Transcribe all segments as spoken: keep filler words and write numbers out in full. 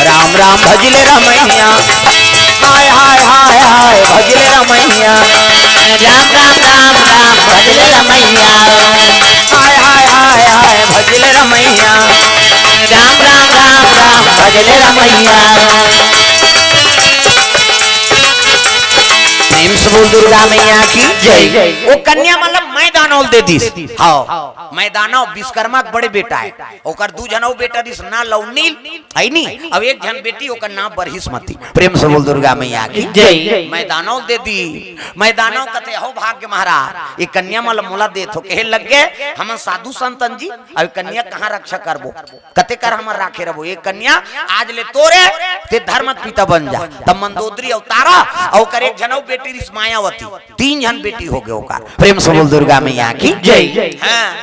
राम राम भजले रमैया, हाय हाय हाय हाय भजले रमैया। राम राम राम राम भजले रमैया। हाय हाय हाय हाय भजले रमैया। राम राम राम राम भजले रमैया। प्रेम से बोल दुर्गा मैया की जय। वो कन्या मतलब मैदानौल दे दिस। हाँ, मैदानौल विश्वकर्मा के बड़े बेटा हे, ओकर दू झन अउ बेटा दिस, ना लव नील, हे नी? अब एक झन बेटी, ओकर नाम बरहिसमती। प्रेम से बोल दुर्गा मैया की जय। मैदानौल दे दी। मैदानौल कथे, "हो भाग्य महाराज, ये कन्या मन ल मोला देत हो।" कहे लग गे, "हमन साधु संतन जी, अब कन्या कहाँ रक्षा करबो? कते कर हमर राखे रबो? ये कन्या आज ले तोरे, ते धर्म के पिता बन जा।" तब मंदोदरी अवतारा, अउ ओकर एक झन अउ बेटी रिस मायावती, तीन झन बेटी हो गे ओकर। प्रेम से बोल दुर्गा मैया की जय। हाँ।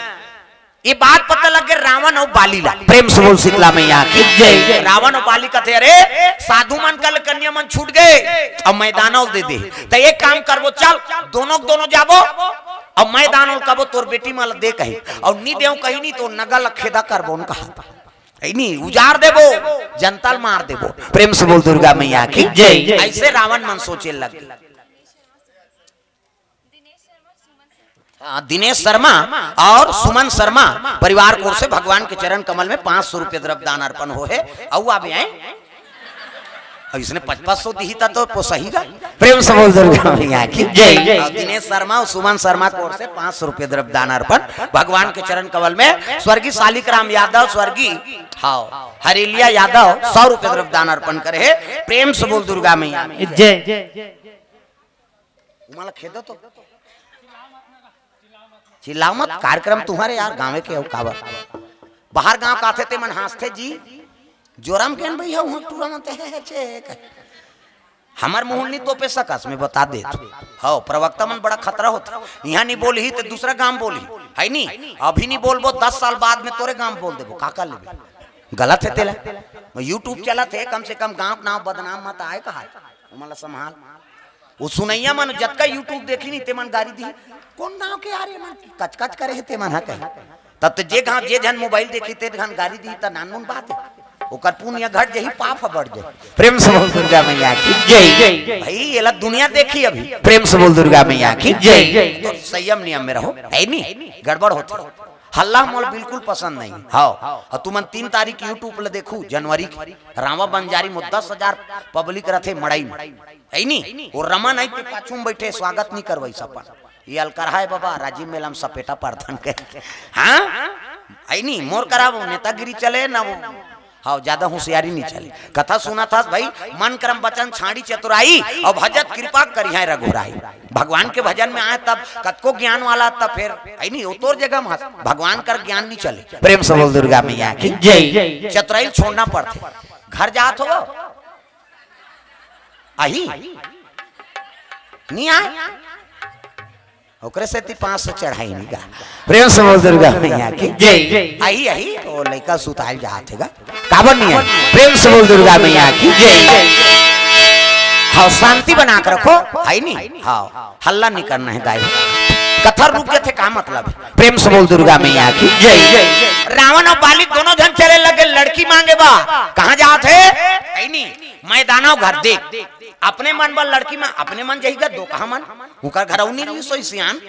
ये बात पता लग गे रावण अउ बाली ला। प्रेम से बोल शीतला मैया की जय। रावण अउ बाली कथे, "अरे, साधु मन कर ले कन्या मन छूट गे, अब मैदानौल दे दे, त एक काम करबो, चल दोनों के दोनों जाबो, अब मैदानौल कबो तोर बेटी मन ल दे कही, अउ नी देव कही नी तो नगर ल खेदा करबो," उनका हे नी, उजार देबो, जनता ल मार देबो। प्रेम से बोल दुर्गा मैया की जय। ऐसे रावण मन सोचे लग गे। हाँ, दिनेश शर्मा और सुमन शर्मा परिवार की ओर से भगवान के चरण कमल में पाँच सौ रुपये द्रव्य दान अर्पण हो हे। अउ आबे आए, अब इसने पचपन सौ दिही था तो पोसही गा। प्रेम से बोल दुर्गा मैया की जय। और दिनेश शर्मा और सुमन शर्मा की ओर से पाँच सौ रुपये द्रव्य दान अर्पण भगवान के चरण कमल में। स्वर्गीय शालिक राम यादव, स्वर्गीय, हाँ, हरेलिया यादव सौ रुपये द्रव्य दान अर्पण करे हे। प्रेम से बोल दुर्गा मैया की जय। उमाला खेदो तो चिल्लाओ मत, कार्यक्रम तुम्हारे यार, गाँवे के हो काबर। बाहर गाँव का आथे ते मन हाँसथे जी, "जोरम केन भैया, उहाँ टूरा मत हे, हे, छे," कहे। हमर मुँह नी तोपे सकस, मैं बता देत हँव। हव, प्रवक्ता मन बड़ा खतरा होथे। इहाँ नी बोलही ते दूसरा गाँव बोलही, हे नी? अभी नी बोलबो, दस साल बाद में तोरे गाँव बोल देबो, का कर लेबे? गलत हे तेला। मैं YouTube चलत हे, कम से कम गाँव के नाम बदनाम मत आए कहा। ओमन ला संभाल। वो सुनइया मन जतका YouTube देखी नी, ते मन गारी दिही, "कोन गाँव के यार, ये मन कच-कच करे हे," ते मन हा कही। तब तो जे गाँव, जे झन मोबाइल देखी, ते झन गारी दिही, त नानमुन बात हे। ओकर पुण्य घट जही, पाप ह बढ़ जही। प्रेम से बोल दुर्गा मैया की जय। भाई, एला दुनिया देखी अभी। प्रेम से बोल दुर्गा मैया की जय। तो संयम नियम में रहो, हे नी? गड़बड़ होथे। हल्ला मोला बिल्कुल पसंद नहीं। हव, अउ तुमन तीन तारीख YouTube ल देखू, जनवरी के, रावा बंजारी में दस हजार पब्लिक रथे मड़ई में, हे नी? वो रमन आई के पाछू में बैठे, स्वागत नी करवाई सपन। ये अलकरहा हे बाबा, राजीव मेला में सपेटा परथन के। हाँ? हे नी? मोर करा वो नेतागिरी चले ना वो। हव, ज्यादा होशियारी नी चले। कथा सुनत हस भाई, मन क्रम वचन छाड़ी चतुराई, अउ भजत कृपा करिहैं रघुराई। भगवान के भजन में आए तब कतको ज्ञान वाला, तब फेर, हे नी, वो तोर जगह में हस। भगवान कर ज्ञान नी चले। प्रेम से बोल दुर्गा मैया की जय। चतुराई छोड़ना पड़थे। घर जात हो, आही नी आए, ओकरे सेती पाँच सौ चढ़ाई नी गा। प्रेम से बोल दुर्गा मैया की जय। आही, आही, ओ लइका सुताइल जात हे गा। काबर नी आए? प्रेम से बोल दुर्गा मैया की जय। हव, शांति बना के रखो, हे नी? हव, हल्ला नी करना हे दाई। कथा रुक जाथे, का मतलब? प्रेम से बोल दुर्गा मैया की जय। रावण अउ बाली दोनों झन चले लगे लड़की मांगे बर। कहाँ जात हे? हे नी? मैदानौल घर देख। अपने मन बर लड़की में, अपने मन जही गा, दोकहा मन। उकर घर अउ नी रिहिस होही सियान।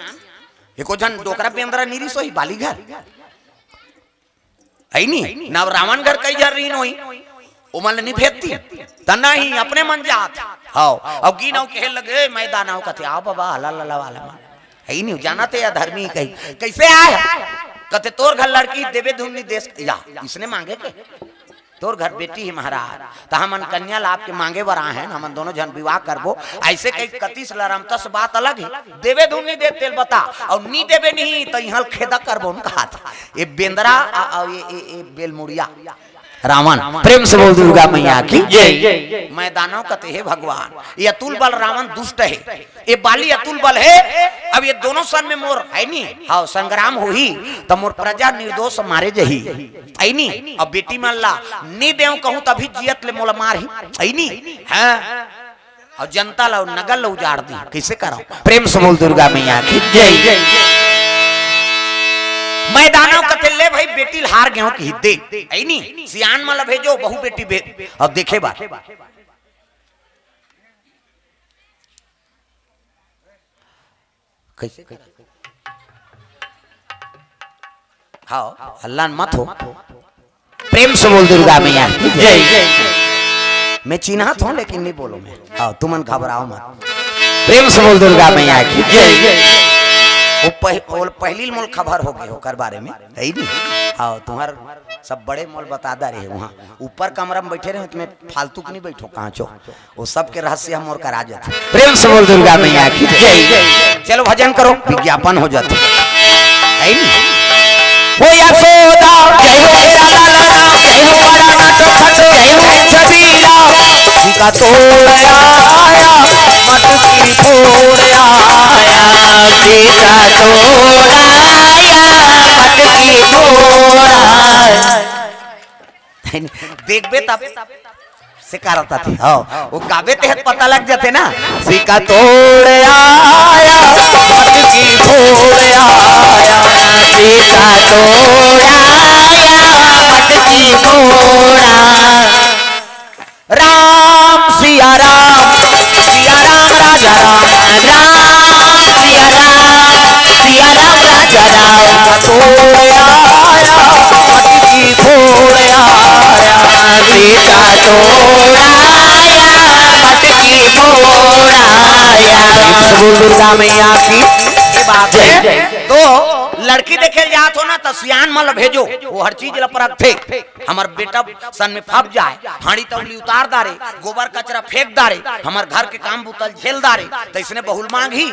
एको झन डोकरा बेंदरा नी रिहिस होही बाली घर। हे नी? ना रावण घर कई झन रिहिन होही। ओमन ल नी भेजती। त नहीं, अपने मन जात। हव, अउ गिन अउ कहे लगे, "ए, मैदानौल," कथे, "आओ बाबा, हला लला वाला मन।" हे नी, जानत हे अधर्मी कही। "कइसे आए?" कथे, "तोर घर लड़की देबे धुन नी देस।" या, इसने मांगे के? "तोर घर बेटी हे महाराज, त हमन कन्या ला आपके मांगे बर आए हन, हमन दोनों झन विवाह करबो।" अइसे कही कतिस लरमतस, बात अलग हे। देबे धुन नी दे तेल बता, अउ नी देबे नी त इहाँ ल खेदा करबो न कहा था। ये बेंदरा, अउ ये, ये, ये बेलमुड़िया रावण। प्रेम से बोल दुर्गा मैया की जय। मैदानौल कथे, हे भगवान, ये अतुल बल रावण दुष्ट हे, ये बाली अतुल बल हे। अब ये दोनों सन में मोर, हे नी? हव, संग्राम होही, त मोर प्रजा निर्दोष मारे जही, हे नी? अब बेटी मन ला नी देव कहूँ, तभी जियत ले मोला मारही, हे नी? हाँ। अउ जनता ला, नगर ला उजाड़ दी, कइसे करव? प्रेम से बोल दुर्गा मैया की जय। मैदानौल कथे, "ले भाई, बेटी ल हार गेंव कि देख, अइ नी, सियान मन ल भेजो, बहू बेटी भे-, अब देखे बार। कइसे? हाँ, हल्ला मत हो। प्रेम से बोल दुर्गा मैया की जय। मैं चिन्हत हूँ, लेकिन नहीं बोलो मैं। हाँ, तुमन घबराओ मत। प्रेम से बोल दुर्गा मैया की जय। वो पह-, वो पहली मोल खबर हो गई ओकर बारे में, है ही नहीं। हाँ, तुम्हार सब बड़े मोल बता दा रहे वहाँ। ऊपर कमरा में बैठे रहे, तुम्हें फालतू की नहीं बैठो, कहाँ चो। वो सबके रहस्य हम और करा जाते। प्रेम से बोल दुर्गा मैया की जय। चलो भजन करो, विज्ञापन हो जाते। है नी? हो यशोदा, जय हो मेरा लाला, जय हो बड़ा नटखट, जय हो छबीला। टीका तोड़ आया, मटकी फोड़ आया, टीका तोड़ आया, मटकी फोड़ आया। देखबे तब से करता थे। हाँ, वो गाबे ते पता लग जाते ना। सिक्का तोड़ आया, मटकी फोड़ आया, सिक्का तोड़ आया, मटकी फोड़ आया। राम सिया राम, सिया राम राजा राम, राम सिया राम, सिया राम राजा राम। तोड़ आया, मटकी फोड़ आया, बेटा तोड़ आया, मटकी फोड़ आया। प्रेम से बोल दुर्गा मैया की। ये बात है। तो लड़की देखे जात हो ना, तो सियान मन ल भेजो, वो हर चीज ल परखथे। हमर बेटा सन में फप जाए, हांड़ी तौली उतार दारे, गोबर कचरा फेंक दारे, हमर घर के काम बुतल झेल दारे, त इसने बहुल मांगही।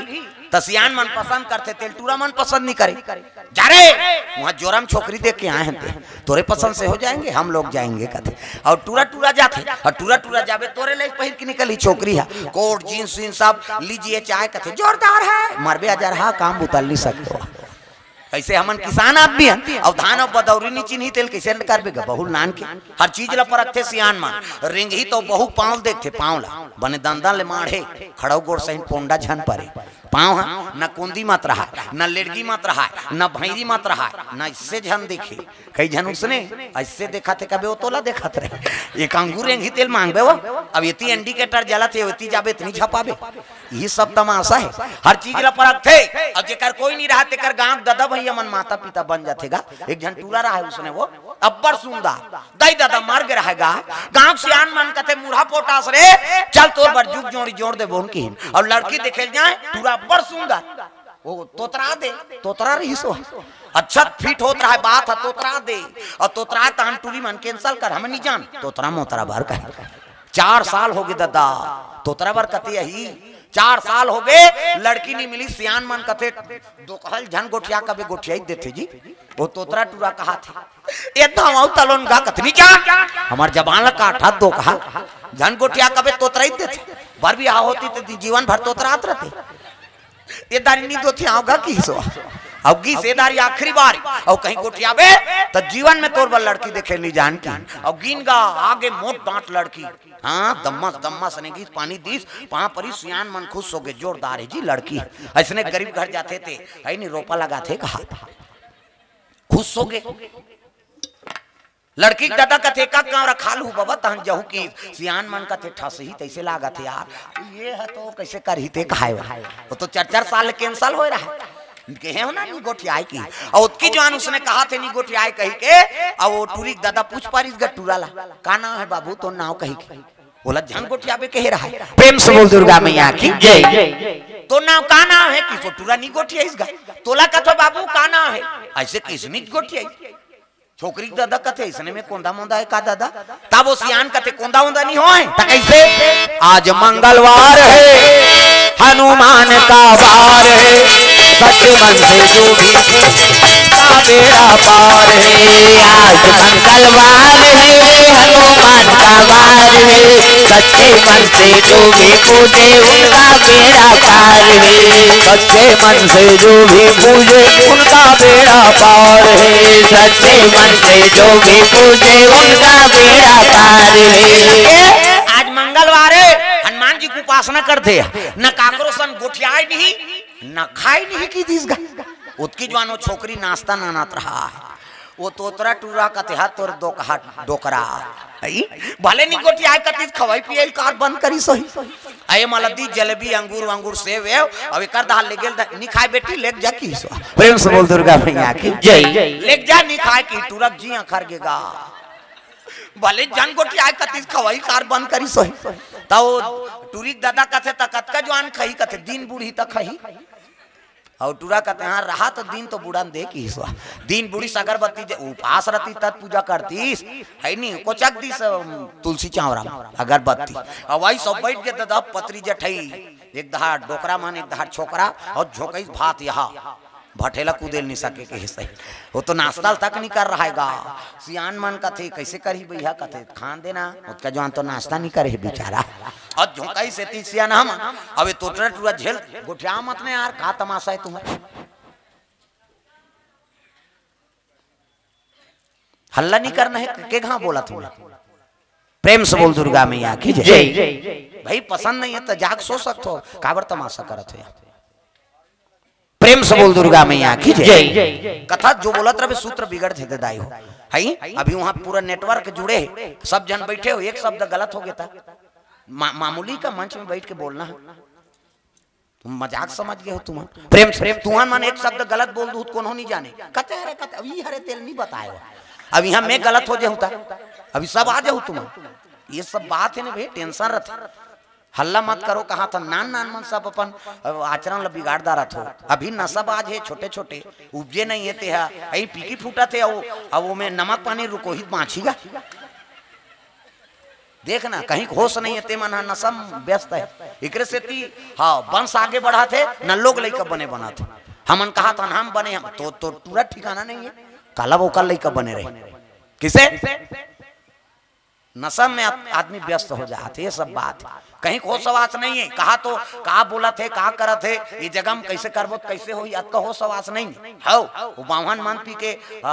त सियान मन पसंद करथे, तेल टूरा मन पसंद नहीं करे। जा रे, वहाँ जोरम छोकरी देख के आए हैं ते, तोरे पसंद से हो जाएंगे, हम लोग जाएंगे कथे। और टूरा टूरा जाथे, और टूरा टूरा जाबे तोरे ले पहिर के निकली छोकरी है, कोट जींस वींस सब लीजिए चाहे कथे, जोरदार है, मरबे अजर हा, काम बुतल नहीं सकते। कैसे हमन किसान आदमी हन, अउ धान अउ बदौरी नी चिन्ही तेल कैसे करबे ग? बहुल नान के हर चीज ल परखथे सियान मन। रेंगही तो बहु पाँव ल देखथे, पाँव ल बने दंदन ले माढ़े, खड़ऊ गोड़ सहिन पोंडा झन परे। पाँव ह न कोंदी मत रहाय, न लेड़गी मत रहाय, न भैरी मत रहाय, न इससे झन देखे। कई झन उसने ऐसे देखत हे, कबे वो तोला देखत रहे। एक अंगूर रेंगही तेल मांगबे वो, अब एती इंडिकेटर जलत हे, ओती जाबे इतनी झपाबे। ये सब तमाशा है। हर चीज ला परखथे। अब जेकर कोई नहीं रहा, तेकर गांव ददा भैया मन माता पिता बन जाथे गा। एक झन टूरा रहा है, उसने वो अब्बड़ सुंदर, दाई ददा मर गे रहा है गा। गांव सियान मन कथे, "मुढ़ा पोटास रे, चल तोर बर जुग जोड़ी जोड़ दे बोन की।" और लड़की देखे जाए, टूरा अब्बड़ सुंदर, वो तोतरा दे, तोतरा रही सो। अच्छा फिट होत रहा है, बात है तोतरा दे। और तोतरा तहन टूरी मन कैंसल कर, हम नहीं जान, तोतरा मोतरा भर कर। चार साल हो गए ददा, तोतरा बर कते यही चार साल हो गए, लड़की नहीं मिली। सियान मन कथे, "दोकहल झन गोठिया, कबे गोठिया ही देथे जी।" वो तोतरा टूरा कहा थे, "ए धावा तलोन गा कतनी जान, हमार जबान ला काटा दोकहल झन गोठिया, कबे तोतरा ही देथे।" बर भी आ होती तो जीवन भर तोतरात रहते। ए दारी नी दोथे, आव गा किसो। अब गी से दारी आखिरी बारी, अउ कहीं गोठियाबे त जीवन में तोर बर लड़की देखे नी जान की। अउ गिन गा आगे मोट डांट लड़की। हाँ, दम्मस दम्मस ने गीस, पानी दीस, पाँव परी। सियान मन खुश हो गए, जोरदार है जी लड़की। ऐसने गरीब घर जाथे ते, है नी, रोपा लगाथे कहा, खुश हो गए। लड़की के ददा कथे, "का गाँव रखा लू बाबा, तहन जहू की।" सियान मन कथे, "ठसही तैसे लागत हे यार, ये है तो कैसे करही ते खाए वाला?" वो तो चार चार साल कैंसल होए रहा है। कहे हो ना, "नी गोठियाए की।" और उतकी जवान उसने कहा थे, "नी गोठियाए" कही के, और वो टूरी के ददा पूछ पारिस गा टूरा ला, "का नाम है बाबू, तो नाम कही के।" बोला, "झन गोठियाबे" कहे रहा है। प्रेम से बोल दुर्गा मैया की जय। "तो नाम का नाम है?" किसो टूरा नी गोठियाइस गा। तोला कथो, "बाबू का नाम है?" ऐसे किसनी गोठियाई। छोकरी के ददा कथे, "इसने में कोंदा मोंदा है का ददा?" तब वो सियान कथे, "कोंदा ओंदा नहीं होए, त कैसे?" आज मंगलवार है, हनुमान का वार है, सच्चे मन से जो भी का बेड़ा पार है। आज मंगलवार है, हनुमान का वार है, सच्चे मन से जो भी पूजे उनका बेड़ा पार है। सच्चे मन से जो भी पूजे उनका बेड़ा पार है। सच्चे मन से जो भी पूजे उनका बेड़ा पार है। आज मंगलवार है, हनुमान जी की उपासना करते हैं, न काकरो सन गोठियाए नहीं, न खाए नहीं की दिस गा। उतकी जवान वो छोकरी नाश्ता नानत रहा है। वो तोतरा टूरा कथे, "हा तोर दोकहा डोकरा।" हई? भले नी गोठियाय कतिस, खवई पियई कार बंद करिस होही। अये मला दी जलेबी, अंगूर वांगूर, सेव वेव, अब एकर दहा ले गेल द-, "नी खाय बेटी, लेग जा" किहिस। प्रेम से बोल दुर्गा मैया की जय। "लेग जा, नी खाय" किहिस, टूरा के जी अखर गे गा। भले झन गोठियाय कतिस, खवई कार बंद करिस होही। त वो टूरी के ददा कथे, "त कतका जुवान खही?" कथे, "दिन बुढ़ही त खही।" अउ टूरा कथे, "हाँ, रहा तो दिन तो बुढ़न दे" किहिस। दिन बुढ़िस अगरबत्ती जे उपास रतिस तब पूजा करतिस, हई नी, कोचक दिस, अम, तुलसी चांवरा म अगरबत्ती। अउ वही सब बइठ गे ददा पतरी जठई, एक दहाड़ डोकरा मन, एक दहाड़ छोकरा, अउ झोंकइस भात यहाँ। भठेला कूदे ल नी सके किहिस। वो तो नाश्ता तक नी कर रहा हे गा। सियान मन कथे, "कइसे करही बइहा?" कथे, "खान देना, ओतका जुवान तो नाश्ता नी करे हे बिचारा।" अउ झोंकइस एती सियान हम, अब ये तोतरा टूरा झेल, गोठिया मत न यार, का तमाशा हे तुम्हर? हल्ला नी करना हे, के घांव बोलत हंव? प्रेम से बोल दुर्गा मैया की जय। जय। भाई पसंद नहीं हे त जाके सो सकत हो, काबर तमाशा करत हो यार? प्रेम से बोल दुर्गा मैया की जय। जय। कथा जो बोलत रहे सूत्र बिगड़ थे दाई हो। हई? अभी वहां पूरा network जुड़े हे, सब झन बइठे हो, एक शब्द गलत हो गे त मा-, मामूली का मंच में बइठ के बोलना हे। तुम मजाक समझ गे हो तुमन। प्रेम से, तुमन मन एक शब्द गलत बोल दूहू त कोनो नी जाने। कथे हरे, कथे, अभी हरे तेला नी बताय हो। अब इहां मैं गलत हो जाहूं त, अभी सब आ जाहू तुमन। ये सब बात हे ना भाई, tension रथे। हल्ला मत करो, कहाथंव नान नान मन सब अपन, अ, आचरण ल बिगाड़ डारत हो। अभी नशा बाज हे, छोटे छोटे, उपजे नहीं हे ते हा, अई पीकी फूटत हे, अउ, अउ ओमे नमक पानी रुकोही त बांचही गा। देख ना, कहीं होश नहीं हे, ते मन ह नशा म व्यस्त हे। एकरे सेती, हाँ, वंश आगे बढ़त हे, न लोग लइका बने बनत हे। हमन कहाथन हम बने, हम तो, तो पूरा ठिकाना नहीं हे। काला ओकर लइका बने रही। किसे? नशा में आद-, आदमी व्यस्त हो जात हे, ये सब बात हे। कहीं होश सवास नहीं हे, कहा तो का बोलत हे, का करत हे, ये जगह में कइसे करबो, कइसे होही, अतका होश सवास नहीं हे। हव, वो बाम्हन मन पी के, आ,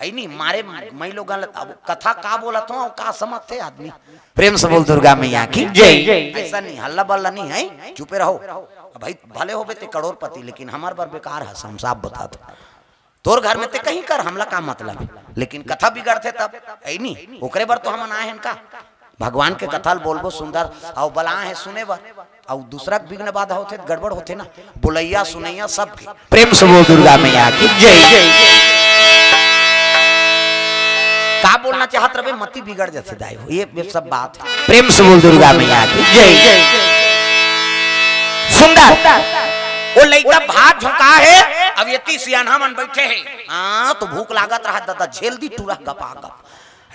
अई नी, मारे मई लोगन ल, अब कथा का बोलत हो, का समझथे आदमी? प्रेम से बोल दुर्गा मैया की जय। अइसा नहीं, हल्ला बल्ला नहीं हे, चुपे रहो। अब भाई भले होबे ते करोड़पति, लेकिन हमर बर बेकार हे, हम साफ बतात। तोर घर में ते कहीं कर, हमला का मतलब हे, लेकिन कथा बिगड़थे तब, अई नी, ओकरे बर तो हमन आए हन का? भगवान के कथा ल बोलबो सुंदर, अउ बलाए हे सुने बर, अउ दूसरा के विघ्न बाधा होथे त गड़बड़ होथे ना, बोलइया सुनइया सबके। प्रेम से बोल दुर्गा मैया की जय। का बोलना चाहत रहे, मति बिगड़ जाथे दाई हो, ये, ये सब बात हे। प्रेम से बोल दुर्गा मैया की जय। सुंदर, वो लइका भात झोंका हे, अब एती सियानहा मन बइठे हे, हाँ, तो भूख लागत रहा दादा, झेल दी टूरा गपा गप।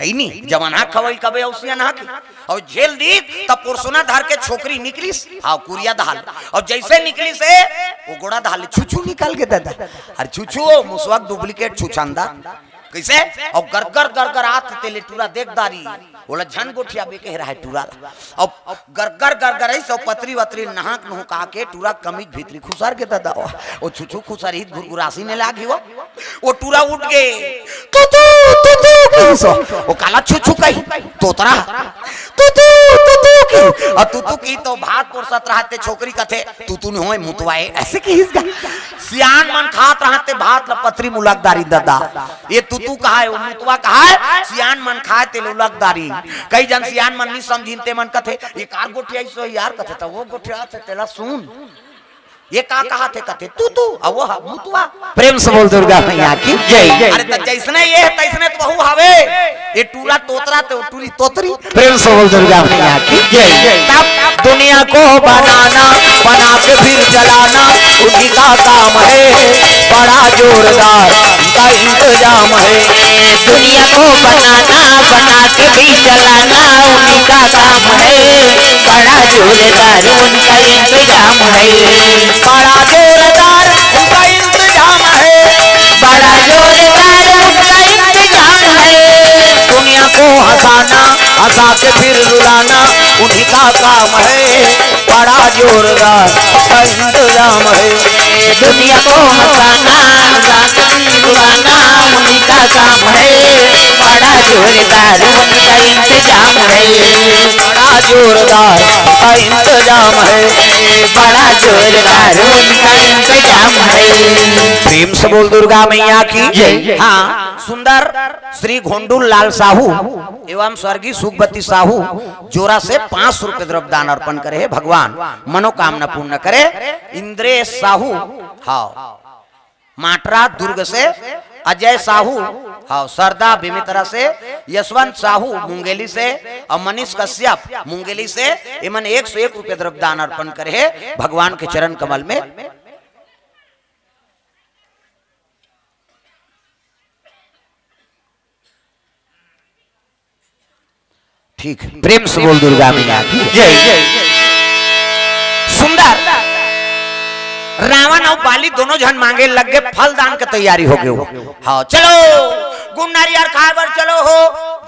अई नी, जवान हा खवई कबे अउ सियान हा के। अउ झेल दी, तब पोरसोना धर के छोकरी निकलिस, हाँ, कुरिया दहाल। अउ जइसे निकलिस हे, वो गोड़ा दहाल ले छुछू निकल गे दादा। अरे छुछू, मुसवा के duplicate छुछंदा। कइसे? अउ गरगर गरगर आत तेले टूरा देख डारिस, ओला झन गोठियाबे कहे रहा हे टूरा ला। अउ गरगर गरगर अइस, अउ पतरी वतरी नहाक नुहका के टूरा कमीज भीतरी खुसर गे दादा। वो छुछू खुसरही त घुरघुरासी ने लागी वो। वो टूरा उठ गे, "तुतू, तुतू" किहिस। वो काला छुछू कही, तोतरा। "तुतू, तुतू" किहिस। अउ तुतू किहिस तो भात पोरसत रहा ते छोकरी कथे, "तुतू नहीं होय, मुतवा ए," अइसे किहिस गा। सियान मन खात रहा ते भात ल पतरी म उलग डारिस दादा। ये तुतू कहाय, वो मुतवा कहाय, सियान मन खाय ते ल उलग डारिस। कई झन सियान मन नी समझिन ते मन कथे, "ये का गोठियाइस हो यार?" कथे, "त वो गोठियाथे तेला सुन।" ये का कहाथे? कथे, "तुतू," अउ वो हा मुतवा। प्रेम से बोल दुर्गा मैया की जय। अरे त जइसने ये हे, तइसने त वहू हवे। ये टूरा तोतरा ते वो टूरी तोतरी। प्रेम से बोल दुर्गा मैया की जय। तब दुनिया को बनाना, बना के फिर जलाना, उन्हीं का काम है, बड़ा जोरदार का इंतजाम है। दुनिया को बनाना, बना के भी जलाना, उन्हीं का काम है, बड़ा जोरदार उनका इंतजाम है। बड़ा जोरदार उनका इंतजाम है, बड़ा जोरदार उनका इंतजाम है। दुनिया को हंसाना, हंसा के फिर रुलाना, उन्हीं का काम है, बड़ा जोरदार का इंतजाम है। दुनिया को हंसाना, हंसा के फिर रुलाना, उन्हीं का काम है, बड़ा जोरदार उनका इंतजाम है। बड़ा जोरदार का इंतजाम है, बड़ा जोरदार उनका इंतजाम है। प्रेम से बोल दुर्गा मैया की जय। हाँ। सुंदर श्री घोंडूल लाल साहू एवं स्वर्गीय सुखवती साहू जोरा से पांच सौ रुपये द्रव्य दान अर्पण करे हे। भगवान मनोकामना पूर्ण करे। इंद्रेश साहू, हाँ, माटरा दुर्ग से, अजय साहू, हाँ, सरदा बेमेतरा से, यशवंत साहू मुंगेली से और मनीष कश्यप मुंगेली से, इमन एक सौ एक रुपये द्रव्य दान अर्पण करे हे भगवान के चरण कमल में। ठीक, प्रेम से बोल दुर्गा मैया की जय। सुंदर, रावण और बाली दोनों झन मांगे लग गे, फल दान के तैयारी हो गे। हाँ, चलो गुड़ नारियर खाए बर चलो हो।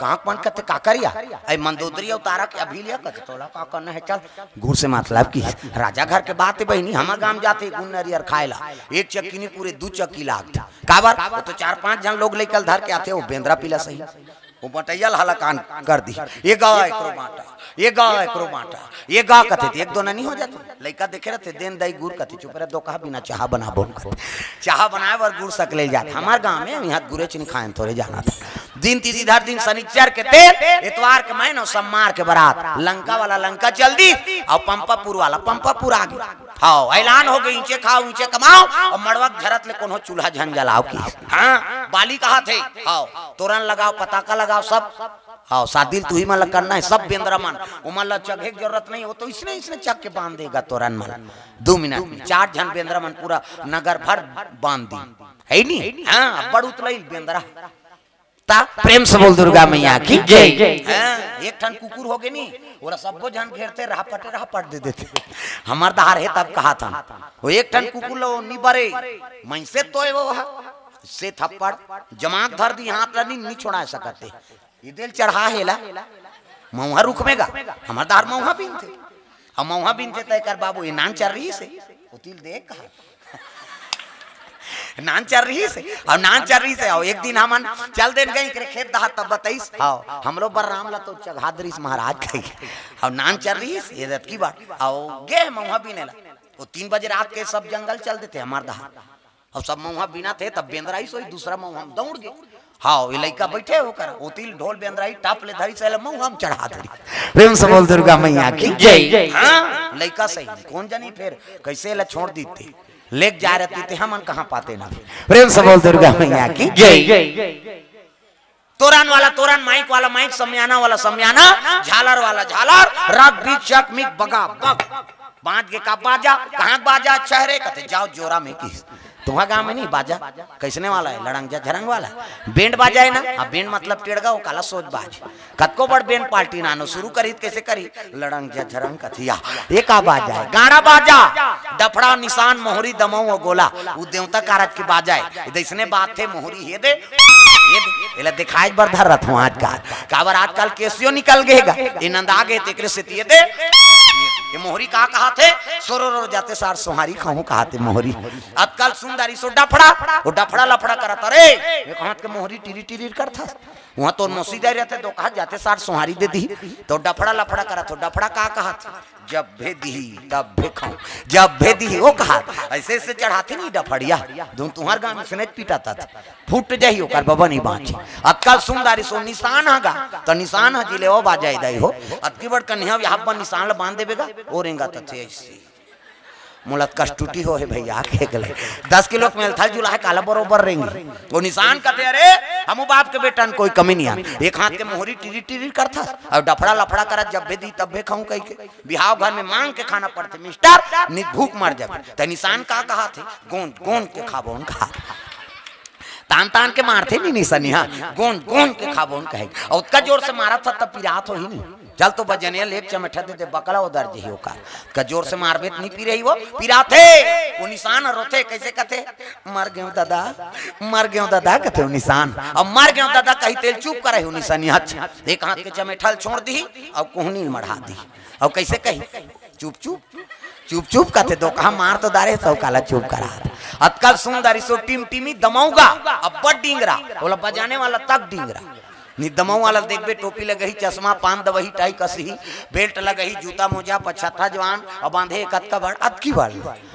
गांव मन कथे का करिया, ऐ मंदोदरी अवतारा के अभी लिया कथे, तोला का करना है, चल। गुड़ से मतलब कि राजा घर के बात है बहिनी, हमर गांव जाथे गुड़ नारियर खाए ला, एक चक्की नहीं पूरे दू चक्की लागथे। काबर? वो तो चार पांच झन लोग लइका ल धर के आथे, वो बेंदरा पिला सही, वो बटैया ल हलाकान कर दी। ये गा एकरो बांटा, ये गा एकरो बांटा, ये गा कथे त एक दो ननी हो जाथे। लइका देखे रहथे, देन दाई गुड़ कथे, चुप रह, दो कहा बिना चाहा बनाबो कथे। चाहा बनाए बर गुड़ सकले जात। हमार गांव में यहाँ गुड़े चीनी खाए थोड़े जाना था। दिन तीजी धर दिन शनिचर के तेल, एतवार के मैन और सम्मार के बरात। लंका वाला लंका चल दी और पंपापुर वाला पंपापुर आ गया। हाँ, ऐलान हो गई, ईंचे खाओ, ईंचे कमाओ, और मड़वा के झरत ले कोनो चूल्हा झन जलाओ की। हाँ, बाली कहाथे, हाँ, तोरन लगाओ, पताका लगाओ, सब। हाँ, शादी ल तुही मन ला करना है, सब बेंदरा मन, ओमन ला चघे के जरूरत नहीं, वो तो इसने, इसने चघ के बांध देगा तोरन मन। दो मिनट में चार झन बेंदरा मन पूरा नगर भर बांध दी, है नी? हाँ, अब्बड़ उतलई बेंदरा। ता प्रेम से बोल दुर्गा मैया की जय। हाँ, एक ठन कुकुर हो गे नी, ओला सब्बो झन घेरथे, राहपटे राहपट दे देथे। हमर दहार हे तब कहाथन, वो एक ठन कुकुर लो नी बरे, मइसे तोय वो हा, से थप्पड़ जमाक धर दी, हाथ ला नी, नी छोड़ा सकते। ये दिल चढ़ा हेला, मऊहा रुख में गा, हमर दहार मऊहा बीनथे। अब मऊहा बीनथे त एकर बाबू ये नान चर रही से, वो तिल देख कहा। नान चर रही से, और नान चर रही से, और एक दिन हमन चल देन गई एकरे खेत दहार, तब बताइस, हाँ, हम लोग बलराम ला तो चघा दरिस महाराज कही। और नान चर रही से, ये रतकी बात, और गे मऊहा बीने ला। वो तीन बजे रात के सब जंगल चल देथे हमर दहार। और सब मऊहा बीनथे, तब बेंदरा ही सोई, दूसरा मऊहा में दौड़ गे। हाँ, ये लइका बैठे होकर, ओतिल ढोल बेंदरा ही टाप ले धरी से, मऊहा में चढ़ा धरी। प्रेम से बोल दुर्गा मैया की जय। हाँ, लइका सही, कौन जानी फिर कैसे ला छोड़ दीते, लेके जा रहती थे, हमन कहाँ पाते ना। प्रेम से बोल दुर्गा मैया की जय। तोरन वाला तोरन, माइक वाला माइक, समियाना वाला समियाना, झालर वाला झालर, रग बीच चक मिक बगा बग। बाज के का बाजा, कहाँ बाजा अच्छा है रे? कथे जाओ जोरा में की। तुम्हारा गांव में नहीं बाजा, कैसने वाला है? लड़ंग जा झरंग वाला। बैंड बाजा है ना? हाँ, बैंड मतलब टेड़गा, वो काला सोच बाज। कतको बड़ बैंड पार्टी नानो शुरू करी त कैसे करी? लड़ंग जा झरंग कथिया। ये का बाजा है? गाड़ा बाजा। डफड़ा निशान मोहरी दमऊ और गोला, वो देवता कारज के बाजा है। ये दैसने बात थे, मोहरी हे दे, ये दे, एला दिखाए बर धर रथ हूँ आजकल। काबर आजकल केसियो निकल गे गा, ये नंदा गे तेकरे से ये दे। ये मोहरी का कहा थे? सोरो रो जाते सार सोहारी खाऊं कहा थे मोहरी। आजकल सुंदरी सो डफड़ा, वो डफड़ा लफड़ा करत, अरे ये कहा के मोहरी टिरी टिरी करथस। वहाँ तो मौसी जाए रहते तो कहा जाते सार सोहारी दे दी, तो डफड़ा लफड़ा करत हो। डफड़ा का कहा थे? जब भे दी तब भे खाऊं, जब भे दी वो कहा। ऐसे ऐसे चढ़ाते नहीं डफड़िया, दो तुहार गांव में से नहीं पीटा था। फूट जाही ओकर बबा नहीं बाँची। अतका सुंदर सो निशान ह गा, त निशान ह जिले ओ बाजाय दाई हो। अतकी बड़ कन्हैया यहाँ पर निशान ल बांध देबे गा, ओ रेंगा त थे ऐसे। मोला कष्टुटी हो हे भैया, के गले दस किलो के मेलथल जुला है, काला बरोबर रेंगी। वो निशान कथे, अरे, हमू बाप के बेटन कोई कमी नहीं आन। एक हाथ के मोहरी टिरी टिरी करथस, और डफड़ा लफड़ा करत, जब भे दी तब भे खाऊं कह के। बिहाव घर में मांग के खाना पड़थे मिस्टर, नहीं भूख मर जाबे। त निशान का कहा थे, गोंद गोंद के खाबो न कहा। तान तान के मारथे नी निशानी, हाँ, गोंद गोंद के खाबो न कहे। और उतका जोर से मारा था तब पिरात हो ही नहीं। चल तो बजने ले एक चमेठा दे दे, बकला उधर जही ओकर। का जोर से मारबे त नहीं पी रही वो, पिराथे। वो निशान रोथे, कैसे कथे, मर गयो दादा, मर गयो दादा कथे वो निशान। अब मर गयो दादा कही तेल चुप करे हो निशानी, अच्छा। एक हाथ के चमेठल छोड़ दी और कोहनी मढ़ा दी। और कैसे कही, चुप चुप, चुप चुप कथे, दो कहा मार तो डारे, सब काला चुप करा। अतका सुंदर सो टिम टिमी दमौगा, अब्बड़ डिंगरा, बोला बजाने वाला तक डिंगरा। नी दमऊ वाला देखबे, टोपी लगही, चश्मा, पान दवही, टाई कसही, बेल्ट लगही, जूता मोजा, पछाथा जवान, और बांधे कतका बड़, अतकी बड़।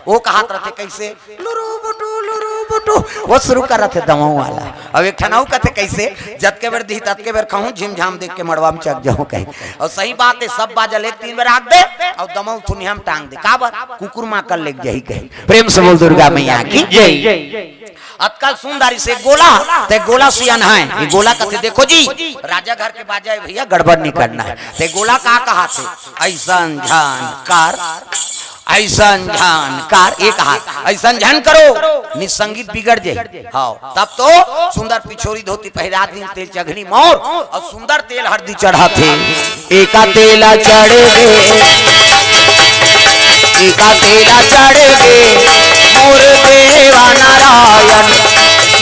वो कहात रहते कैसे, लुरु बुटु, लुरु बुटु। टू, वो शुरू करत हे दमऊ वाला। अब एक ठन अउ कथे, "कइसे? जतके बेर दिही, ततके बेर खाहूं, झिमझाम देख के मड़वा में चक जाहूं," कहे। अउ सही बात हे, सब बाजा ले तीन बेर आग दे, अउ दमऊ थुनिया में टांग दे। काबर? कुकुर माकर लेग जाही, कहे। प्रेम से बोल दुर्गा मैया की जय। अतका सुंदर इसे गोला, ते गोला सियान हे। ये गोला कथे, "देखो जी, राजा घर के बाजा हे भैया, गड़बड़ नहीं करना हे।" ते गोला का कहाथे? "अइसन झन कर, अइसन झन कर," ये कहा, "अइसन झन करो, नहीं संगीत बिगड़ जाही।" हाँ, तब तो सुंदर पिछोरी धोती पहिरा दिन, तेल चघनी मौर अउ सुंदर तेल हरदी चढ़ाथे। एका तेला चढ़ गे, एका तेला चढ़ गे, मोर देवा नारायण,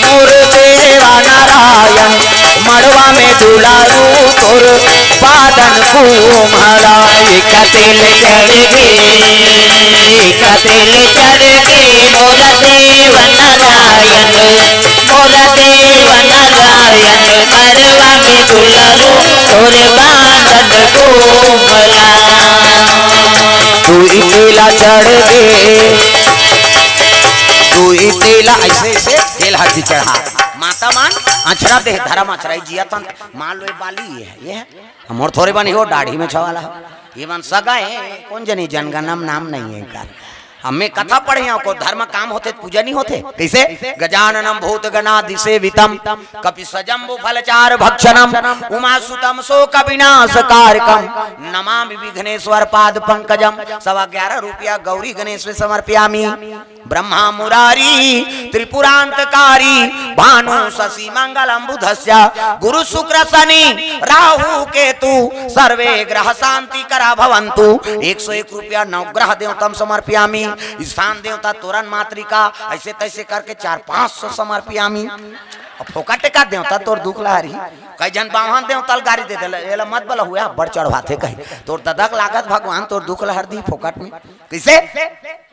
मोर देवा नारायण, मड़वा में दुलारू तोर बादन कुम्हला। एका तेल चढ़ गे, एका तेल चढ़ गे, मोर देवा नारायण, मोर देवा नारायण, मड़वा में दुलारू तोर बादन कुम्हला। तू इतेला चढ़ गे, तू इतेला, अइसे, अइसे तेल हरदी चढ़ा। माता मन अछरा दे, धरम अछरा, जिया तन मान लो, ये बाली ये हे, ये हे। मोर थोरे बनी हो, दाढ़ी में छवाला हो। ये मन सगा हे, कोन जनी जनगणम नाम नहीं हे इनका। हमें कथा पढ़े हो, को धर्म काम होथे त पूजा नहीं होथे। कइसे? गजाननम भूत गणादिसेवितम, कपि सजम्बु फलचार भक्षणम, उमा सुतम शोक विनाश कारकम, नमामि विघ्नेश्वर पाद पंकजम। सवा ग्यारह रुपया गौरी गणेश में समर्पयामी। ब्रह्मा मुरारी त्रिपुरांतकारी, भानु शशि मंगलम बुधस्य, गुरु शुक्र शनि राहु केतु, सर्वे ग्रह शांति करा भवंतु। एक सौ एक रुपया नवग्रह देवतम समर्पयामी। स्थान देवता तोरन मातृका, अइसे तइसे करके चार पाँच सौ समर्पयामी। अब फोकट का देवता तोर दुख ला हरही। कई झन बाम्हन देवता ल गारी दे देला, "एला मत बला हुआ, बड़ चढ़वाथे," कही। तोर ददक लागत भगवान तोर दुख ला हर दी फोकट में। कइसे?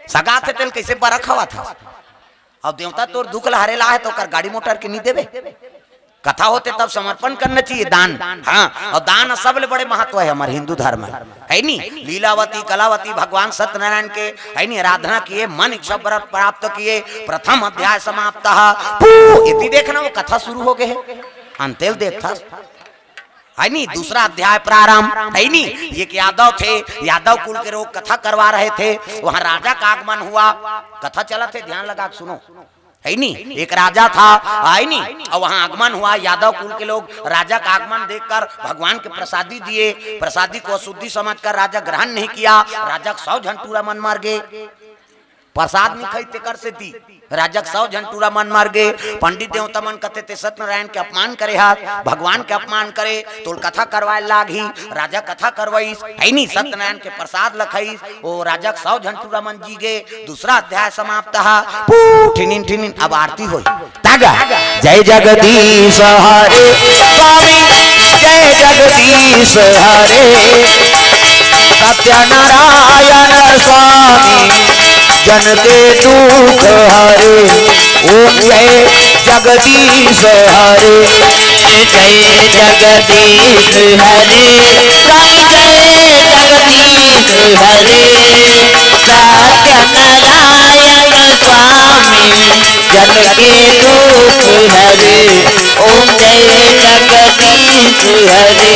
सगा थे तेल कइसे बरख हवा था? अब देवता तोर दुख ला हरे ला हे त ओकर गाड़ी मोटर के नहीं देबे? कथा होथे तब समर्पण करना चाहिए, दान। हाँ, अउ दान सबले बड़े महत्व हे हमर हिंदू धर्म में, हे नी? लीलावती, कलावती, भगवान सत्यनारायण के, हे नी, आराधना किए, मन इच्छा व्रत प्राप्त किए, प्रथम अध्याय समाप्त। पू, इति देखना, वो कथा शुरू हो गे हे, अंतेल देखथा। हे नी, दूसरा अध्याय प्रारंभ, हे नी, ये एक यादव थे, यादव कुल के लोग कथा करवा रहे थे, वहाँ राजा का आगमन हुआ, कथा चलत हे, ध्यान लगा के सुनो, हे नी, एक राजा था, हे नी, अउ वहाँ आगमन हुआ, यादव कुल के लोग राजा का आगमन देखकर भगवान के प्रसादी दिए, प्रसादी को अशुद्धि समझकर राजा ग्रहण नहीं किया, राजा के सौ झन टूरा मन मर गे। प्रसाद नहीं खाई तेकर सेती राजा के सौ झन टूरा मन मर गे। पंडित देवता मन कथे ते सत्यनारायण के अपमान करे हस, भगवान के अपमान करे, तोल कथा करवाए लागही। राजा कथा करवाइस, हे नी, सत्यनारायण के प्रसाद ल खाइस, ओ राजा के सौ झन टूरा मन जी गे। दूसरा अध्याय समाप्त हा। पू, ठिनिन ठिनिन, अब आरती होई। तागा, जय जगदीश हरे स्वामी, जय जगदीश हरे सत्यनारायण स्वामी, जन के दुख हरे। ओम जय जगदीश हरे। जय जगदीश हरे, साईं जय जगदीश हरे। सत्यनारायण स्वामी, जन के दुख हरे। ओम जय जगदीश हरे।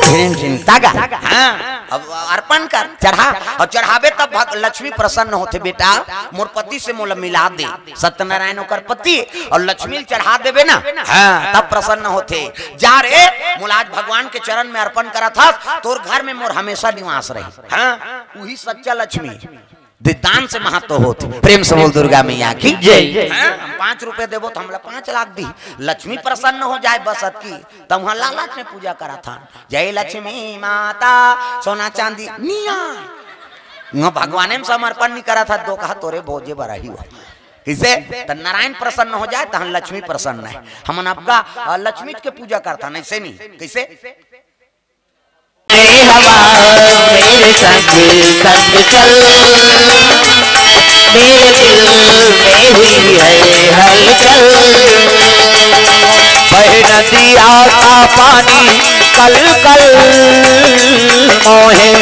झिन झिन तागा। हाँ, अब अर्पण कर, चढ़ा, अउ चढ़ाबे तब भग-, लक्ष्मी प्रसन्न होथे, "बेटा, मोर पति से मोला मिला दे।" सत्यनारायण ओकर पति, अउ लक्ष्मी ल चढ़ा देबे ना, हाँ, तब प्रसन्न होथे। "जा रे, मोला आज भगवान के चरण में अर्पण करत हस, तोर घर में मोर हमेशा निवास रही।" हाँ, उही सच्चा लक्ष्मी। दे-, दान से महत्व होथे। प्रेम से बोल दुर्गा मैया की जय। हाँ, हम पाँच रुपए देबो त हमला पाँच लाख दी, लक्ष्मी प्रसन्न हो जाए बस अतकी। त उहाँ लालच में पूजा करत हन, "जय लक्ष्मी माता, सोना चांदी निया।" उहाँ भगवाने में समर्पण नहीं करत हस, दो कहा तोरे भोजे बर ही हुआ। कइसे? त नारायण प्रसन्न हो जाए, तहन लक्ष्मी प्रसन्न हे। हमन अबका, अ, लक्ष्मी के पूजा करत हन, अइसे नहीं। कइसे? हवा मेरे संग संग चल, मेरे दिल में हुई है हलचल। बह नदिया का पानी कल कल, मोहे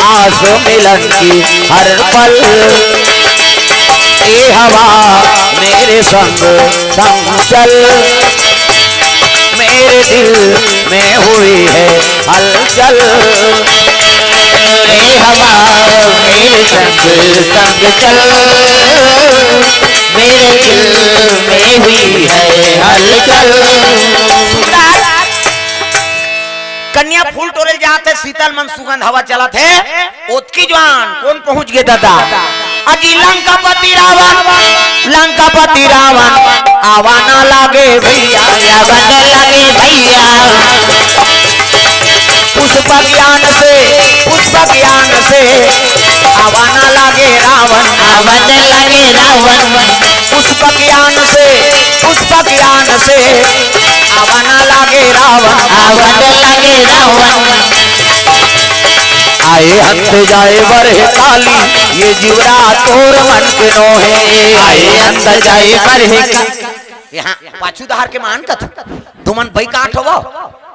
आस मिलन की हर पल। ए हवा मेरे संग संग चल, मेरे दिल में हुई है हलचल। ए हवा मेरे संग संग चल, मेरे दिल में हुई है हलचल। कन्या फूल टोरे ल जात हे, शीतल मन सुगंध हवा चलत हे। ओतकी जुवार कोन पहुंच गे दादा? अजी लंकापति रावण, लंकापति रावण, आवा ना लागे भैया, आवा ना लागे भैया। पुष्प ज्ञान से, पुष्प ज्ञान से, आवा ना लागे रावण, आवा ना लागे रावण। पुष्प ज्ञान से, पुष्प ज्ञान से, आवा ना लागे रावण, आवा ना लागे रावण। आए हंत जाए बरह काली, ये जिवरा तोर मन के नोहे। आए हंत जाए बरह का-, यहाँ पाछू डहर के मान कथों, तुमन बइकाठ होवव,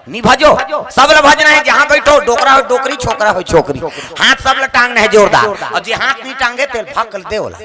नि भजो, सब ल भजना हे, जहाँ बइठो, डोकरा हो, डोकरी, छोकरा हो, छोकरी, हाथ सब ल टांगना हे जोरदार, अउ जे हाथ नि टांगे, तेल भक्कल दे ओला।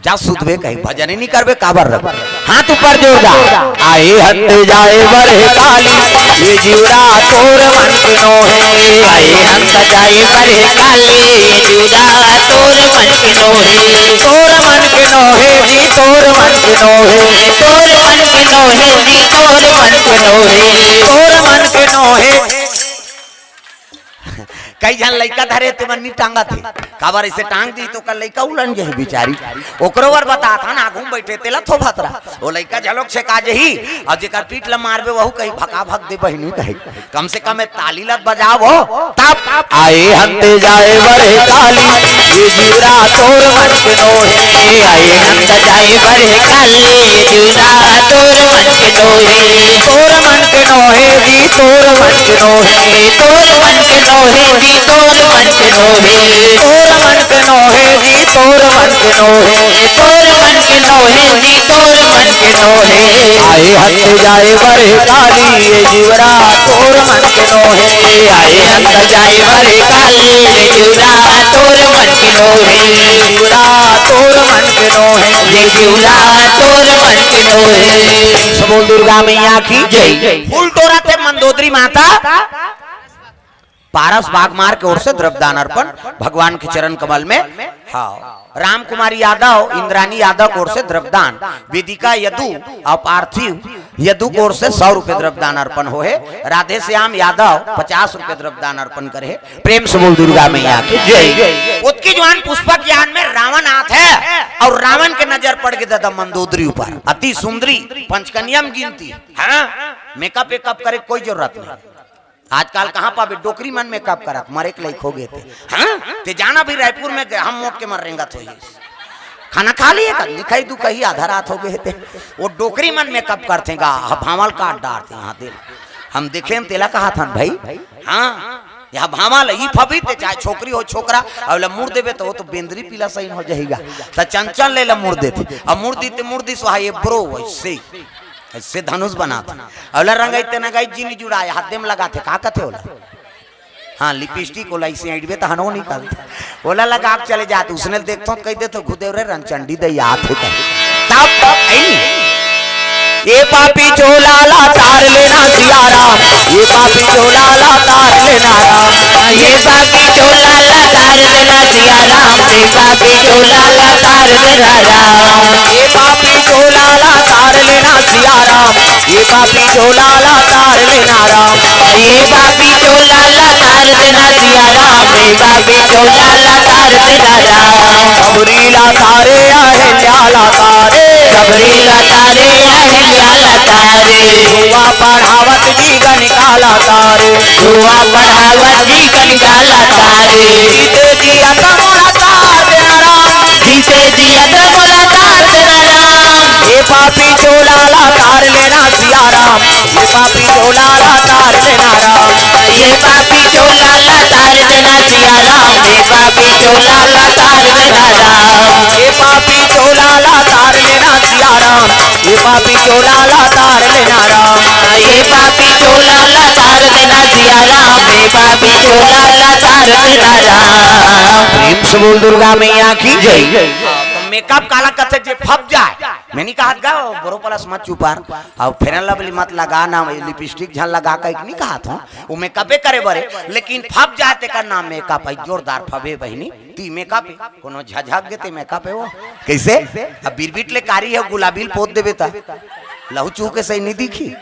जा सुतबे कहीं, भजन ही नहीं करबे, काबर रख। हाथ ऊपर जोरदार। आए हंत जाए बरह काली, ये जिवरा तोर मन के नोहे। आए हंत जाए बरह काली, ये जिवरा तोर मन के नोहे। तोर मन के नोहे जी, तोर मन के नोहे। तोर मन के नोहे जी, तोर मन के नोहे। तोर मन के नोहे। कई झन लइका धरे ते मन नि टांगत हे, काबर अइसे टांग दी त ओकर लइका उलन जही बिचारी। ओकरो बर बतात हन, आघू म बइठे तेला थोभत रह। ओ लइका झलोक छेका जही, अउ जेकर पीठ ल मारबे वहू कही भका भक दे बहिनी कही। कम से कम ए ताली ल बजाव हो, तब। आए हंते जाए बरह काली, ये जिवरा तोर मन के नोहे। आए हंत जाए बरह काली, ये जिवरा तोर मन के नोहे। तोर मन के नोहे जी, तोर मन के नोहे। तोर मन के नोहे जी, तोर मन के नोहे। तोर मन के नोहे जी, तोर मन के नोहे। तोर मन के नोहे जी, तोर मन के नोहे। आए हंत जाए बरह काली, ये जिवरा तोर मन के नोहे। आए हंत जाए बरह काली, ये जिवरा तोर मन के नोहे। जिवरा तोर मन के नोहे। ये जिवरा तोर मन के नोहे। सब बोल दुर्गा मैया की जय। फूल टोरत हे मंदोदरी माता। पारस बागमार के ओर से द्रव्यदान अर्पण भगवान के चरण कमल में। हाँ, राम कुमारी यादव, इंद्रानी यादव के ओर से द्रव्यदान, वेदिका यदु अउ पार्थिव यदु के ओर से सौ रुपए द्रव्यदान अर्पण होहे। राधे श्याम यादव पचास रुपए द्रव्यदान अर्पण करे हे। प्रेम से बोल दुर्गा मैया की जय। ओतकी जुवार पुष्पक यान में रावण आत हे अउ रावण के नजर पड़ गे दादा मंदोदरी ऊपर। अति सुंदरी, पंचकन्या म गिनती। हाँ, मेकअप वेकअप करे कोई जरूरत नहीं। आजकल कहाँ पाबे डोकरी मन मेकअप करत, मरे के लायक हो गे ते। हाँ, ते जाना भी रायपुर में गे-, हम मोट के मर रेंगत होही। खाना खा लिए का? लिखाई दू कही आधा रात हो गे ते। ओ डोकरी मन मेकअप करथे गा, ह-, भांवल काट डारथे। हाँ, तेला हम देखे हन, तेला कहत हन भाई। हाँ, यहाँ भांवल ई फबी ते चाहे छोकरी हो छोकरा, अउ ला मुड़ देबे त ओ तो बेंदरी पीला सही हो जही गा। त चंचल ले ला मुड़ देथे, अउ मुड़ दी ते मुड़ दी सुहा ये ब्रो वैसे। अइसे धनुष बनाथे। अउ ओला रंगई ते नंगई जी नि जुड़ाय, हाथे म लगाथे, का कथे ओला? हाँ, लिपस्टिक ओला अइसे अइंटबे त हनो निकलथे। ओला लगा के चले जाथे, उसने ल देखथों त कहि देथों, "घुदेव रे रंचंडी दई आत हे कहे।" तब, तब, अइ नी। ए पापी चोला ला तार लेना सिया राम, ए पापी चोला ला तार लेना राम। ए पापी चोला ला तार देना सिया राम, ए पापी चोला ला तार देना राम। ए पापी चोला ला तार लेना सिया राम, ए पापी चोला ला तार लेना राम। ए पापी चोला ला तार देना सिया राम, ए पापी चोला ला तार देना राम। सबरी ला तारे अहिल्या ला तारे, सबरी ला तारे अहिल्या ला तारे। जुआ पढ़ावत जी गणिका ला तारे, जुआ पढ़ावत जी गणिका ला तारे। जीते जी अतमोला तार देना राम, जीते जी अतमोला तार देना राम। ए पापी चोला ला तार लेना सिया राम, ए पापी चोला ला तार देना राम। ए पापी चोला ला तार देना सिया राम, ए पापी चोला ला तार देना राम। ए पापी चोला ला तार लेना सिया राम, ए पापी चोला ला तार लेना राम। ए पापी चोला ला तार देना सिया राम, ए पापी चोला ला तार देना राम। प्रेम से बोल दुर्गा मैया की जय। मेकअप काला कथे जे फप जाए। मैं नहीं कहत गा, वो बोरो प्लस मत चुपार, और फेयर लवली मत लगा ना, लिपस्टिक झन लगा, कहीं नहीं कहत हूँ, वो मेकअपे करे बरे, लेकिन फप जाए तेकर नाम मेकअप है। जोरदार फबे बहिनी, ती मेकअप है, कोनो झझक गे ते मेकअप है वो। कैसे? अब बिरबिट ले कारी है, गुलाबी ल पोत देबे त लहू चूह के सही नहीं दिखी।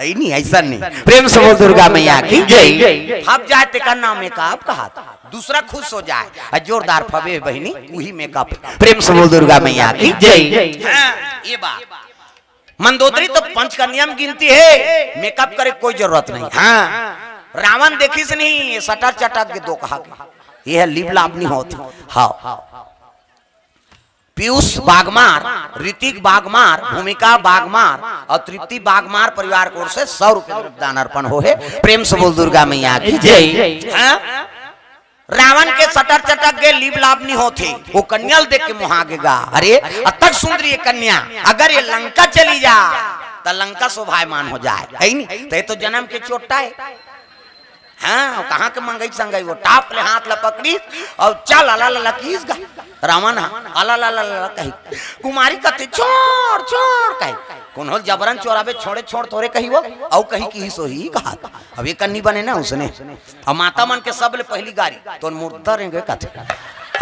है नहीं, ऐसा नहीं। प्रेम से बोल दुर्गा मैया की जय। फप जाए तेकर नाम मेकअप कहत, दूसरा खुश हो जाए। आ जोरदार फबे बहिनी, वही मेकअप। प्रेम से बोल दुर्गा मैया की जय। हाँ, ये बात। मंदोदरी तो पंचकन्या में गिनती है, मेकअप करे कोई जरूरत नहीं। हाँ, रावण देखिस नहीं, ये सटर चटक के दो कहा के, ये है लिप लाप नहीं होत। हाँ, पीयूष बागमार, ऋतिक बागमार, भूमिका बागमार और तृप्ति बागमार परिवार की ओर से सौ रुपए द्रव्य दान अर्पण हो है। प्रेम से बोल दुर्गा मैया की जय। हाँ? रावण के सटर चटक गे, लिप लाप नहीं होत हे, वो कन्या ल देख के मोहा गे गा। अरे, अतक सुंदर ये कन्या, अगर ये लंका चली जा, त लंका शोभायमान हो जाए, है नहीं? तो ये तो जन्म के चोट्टा है। हाँ, कहाँ के मंगई संगई, वो टाप ले हाथ ला पकड़ी और चल अला ला ला कीस गा। रावण हा, अला ला ला ला कही। कुमारी कथे, "छोड़, छोड़," कही। कोनो जबरन चोराबे, "छोड़े, छोड़," थोरे कही वो, अउ कही कि ही सोही कहा। अब ये कन्नी बने ना उसने। अब माता मन के सब ले पहली गारी, "तोर मुर्दा रेंगे," कथे।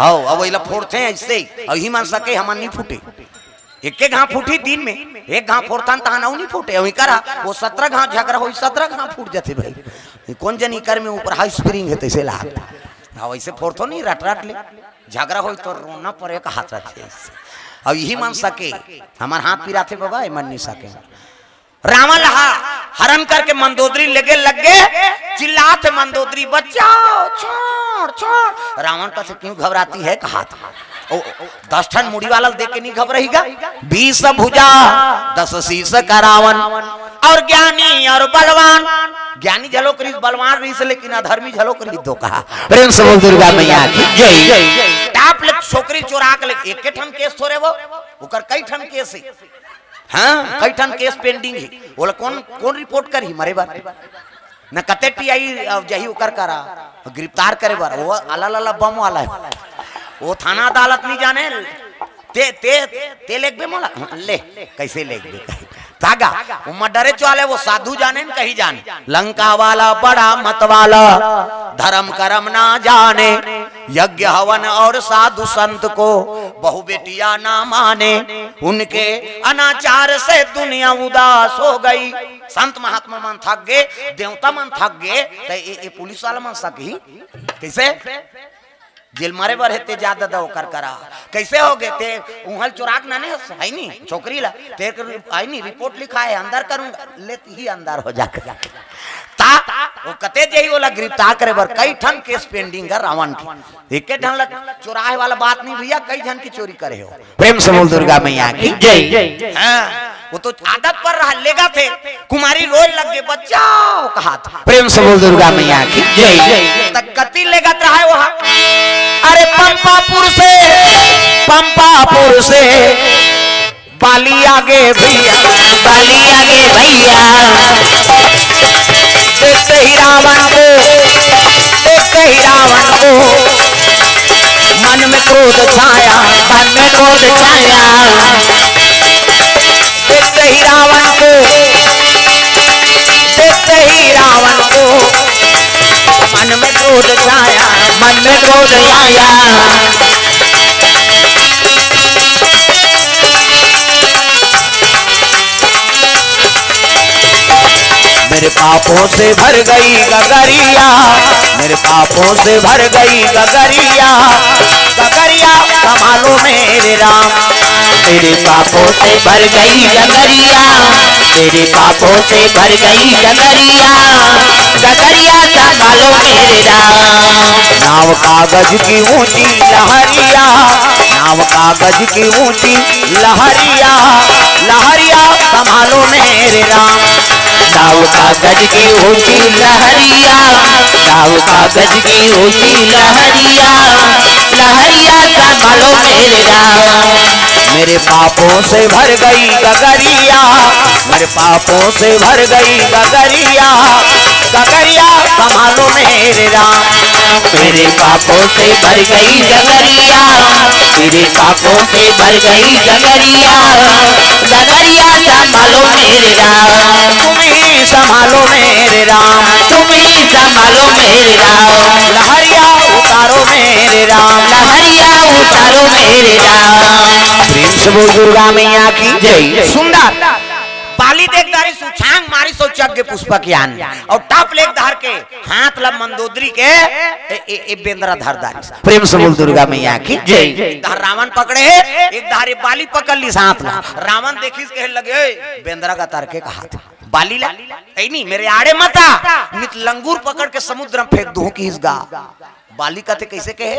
हौ, अब वहीला फोड़थे ऐसे ही। अब ही मन सके, हमन नहीं फूटे। एके घाव फूटी दिन में, एक घाव फोड़थन तहन अउ नहीं फूटे। वही करा, वो सत्रह घाव झगड़ा होई, सत्रह घाव फूट जाथे भाई। ये कौन जनी कर में ऊपर हाई स्प्रिंग है, तैसे लागत। हाँ, वैसे फोड़थो नहीं, रट रट ले। झगड़ा होई तो रोना परे का हाथ रखे। अब यही मन सके, हमार हाथ पिराथे बाबा, ये मन नहीं सके। रावण हा हरण करके मंदोदरी लेगे लग गे, चिल्लात हे मंदोदरी, "बचाओ, छोड़, छोड़।" रावण कथे, "क्यों घबराती है?" कहा था। ओ, दस ठन मुड़ी वाला देख के नहीं घबराईगा। बीस भुजा, दस शीश का रावण, और ज्ञानी और बलवान। ज्ञानी झलोक रहिस, बलवान रहिस, लेकिन अधर्मी झलोक रहिस दो कहा। प्रेम से बोल दुर्गा मैया की जय। टाप ले छोकरी चोरा के ले, एक ठन केस थोरे वो, ओकर कई ठन केस है। हाँ, कई ठन केस पेंडिंग है। ओला कौन, कौन रिपोर्ट करही मरे बर? न कते टीआई अब जही ओकर करा, गिरफ्तार करे बर। वो अला लला बम वाला है। वो थाना अदालत नहीं जाने। ते, ते, ते लेगबे मोला? ले, कैसे लेगबे? तागा, वो मर्डरे चो आले, वो साधु जाने न कहीं जाने। लंका वाला बड़ा मत वाला, धर्म कर्म ना जाने, यज्ञ हवन और साधु संत को, बहु बेटियां ना माने। उनके अनाचार से दुनिया उदास हो गई। संत महात्मा मन थक गे, देवता मन थक गे, त ए, ए पुलिस वाला मन सकही कैसे? जेल मारे बर हे ते जा ददा ओकर करा। कैसे हो गे ते? उहल चोराक नाने हस, है नी? छोकरी ला। ते कर, है नी? रिपोर्ट लिखा है, अंदर करूंगा। ले ही अंदर हो जाकर। ता, वो कते जही ओला गिरफ्तार करे बर कई ठन केस पेंडिंग है रावण के। एके ठन ला चोराए वाला बात नहीं भैया, कई झन की चोरी करे हो। प्रेम से बोल दुर्गा मैया की जय। हाँ, वो तो आदत पर रहा, लेगा थे। कुमारी रोए लग गे, "बचाओ," कहा था। प्रेम से बोल दुर्गा मैया की जय। त कति लेगत रहा है वहाँ। अरे पंपापुर से, पंपापुर से बाली आगे भैया, बाली आगे भैया। देखते ही रावण को, देखते ही रावण को मन में क्रोध छाया, मन में क्रोध छाया। देखते ही रावण को, देखते ही रावण को मन में क्रोध छाया, मन में क्रोध आया। मेरे पापों से भर गई गगरिया, मेरे पापों से भर गई गगरिया, गगरिया संभालो मेरे राम। मेरे पापों से भर गई गगरिया, मेरे पापों से भर गई गगरिया, गगरिया संभालो मेरे राम। नाव कागज की ऊंची लहरिया, नाव कागज की ऊंची लहरिया, लहरिया संभालो मेरे राम। नाव कागज की ऊंची लहरिया, नाव कागज की ऊंची लहरिया, लहरिया संभालो मेरे राम। मेरे पापों से भर गई गगरिया, मेरे पापों से भर गई गगरिया, गगरिया संभालो मेरे राम। मेरे पापों से भर गई डगरिया, मेरे पापों से भर गई डगरिया, डगरिया संभालो मेरे राम। तुम ही संभालो मेरे राम, तुम ही संभालो मेरे राम। लहरिया उतारो मेरे राम, लहरिया उतारो मेरे राम। प्रेम से बोल दुर्गा मैया की जय। सुंदर बाली देख डारिस, उछांग मारिस अउ चघ गे पुष्पक यान अउ टप ले एक डहर के हाथ ला मंदोदरी के ए, ए, ए बेंदरा धर डारिस। प्रेम से बोल दुर्गा मैया की जय। एक डहर रावण पकड़े हे, एक डहर ये बाली पकड़ लिस हाथ ला। रावण देखिस कहे लगे, "ए, बेंदरा का तरके का हाथ बाली ला, ए नहीं, मेरे आड़े मत आ, नित लंगूर पकड़ के समुद्र में फेंक दूं" किहिस गा। बाली कथे, "कैसे कहे?"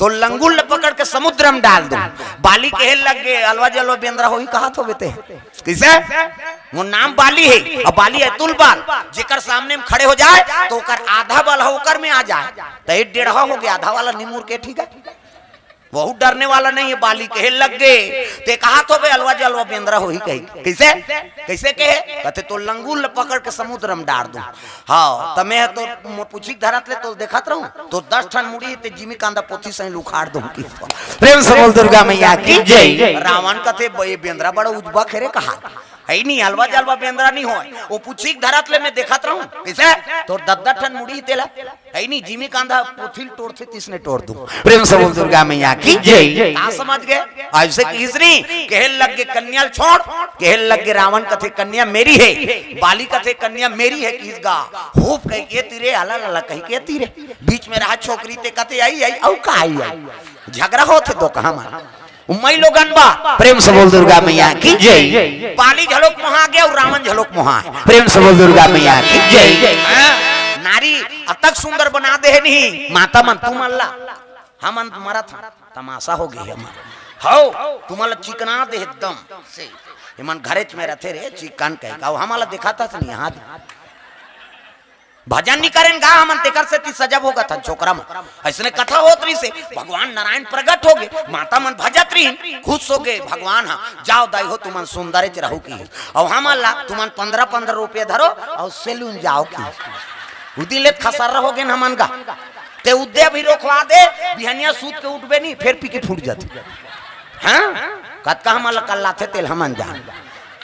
"तो लंगूर ल पकड़ के समुद्र में डाल दूं।" बाली कहे लग गे, "अलवा जलवा बेंदरा होही कहत होबे ते।" "कैसे?" "मोर नाम बाली हे, अउ बाली अतुल बल, जेकर सामने में खड़े हो जाए तो ओकर आधा बल ह ओकर में आ जाए, तो एक डेढ़ा हो गया, आधा वाला निमुर के ठीक है, बहुत डरने वाला नहीं है।" बाली कहे लग गे, "ते कहत होबे अलवा जलवा बेंदरा होही कही।" "कैसे?" "कैसे कहे?" कथे, "तो लंगूर ल पकड़ के समुद्र में डार दूं।" हाँ, त मैं तो मोर पुछी के धरत ले तो देखत रहूं, तो दस ठन मुड़ी ते जिमी कांदा पोथी सही उखाड़ दूं कि। प्रेम से बोल दुर्गा मैया की जय। रावण कथे, "ब-, ये बेंदरा बड़ा उजबा खेरे कहा, है नहीं, अलवा जलवा बेंदरा नहीं होय, वो पुछी के धरत ले मैं देखत रहूं, कैसे तोर दस दस ठन मुड़ी तेला, है नहीं, जिमी कांदा पोथी ल टोरथे तिसने टोर दूं।" प्रेम से बोल दुर्गा मैया की जय। का समझ गए? ऐसे किहिस नहीं, कहे लग गे कन्या ल छोड़, कहे लग गे रावण कथे, "कन्या मेरी है।" बाली कथे, "कन्या मेरी है" किहिस गा। होप कह के तीरे, आला लाला कह के तीरे, बीच में रहा छोकरी ते कथे, "आई, आई, अउ का आई, आई?" झगड़ा होथे दो कहा मार। उम्मई लोगन बा। प्रेम से बोल दुर्गा मैया की जय। बाली झलोक मोहा गया अउ रावण झलोक मोहा हे। प्रेम से बोल दुर्गा मैया की जय। हाँ, नारी अतक सुंदर बना दे हे नहीं, माता मन तुमन ला, हमन मरत हन, तमाशा हो गई हमन। हौ, तुमन ला चिकना दे एकदम से। एमन घरेच में रथे रे, चिकन कहे का, हमन ला देखात हस नहीं, हाथ भजन नहीं करेन गा हमन, तेकर सेती सजब होगत हन छोकरा मन। अइसने कथा होत रहिस हे, भगवान नारायण प्रगट हो गे, माता मन भजत रहिन, खुश हो गे भगवान ह, "जाओ दाई हो, तुमन सुंदरेच रहू" किहिस। अउ हमन ला, "तुमन पंद्रह पंद्रह रुपया धरो अउ सैलून जाओ" किहिस। उदिन ले खसर्रा हो गेन हमन गा। ते उद्दे अभी रोकवा दे, बिहनिया सूत के उठबे नहीं, फेर पी के फूट जाथे। हाँ? कतका हमन ला कल्लाथे तेल हमन जान।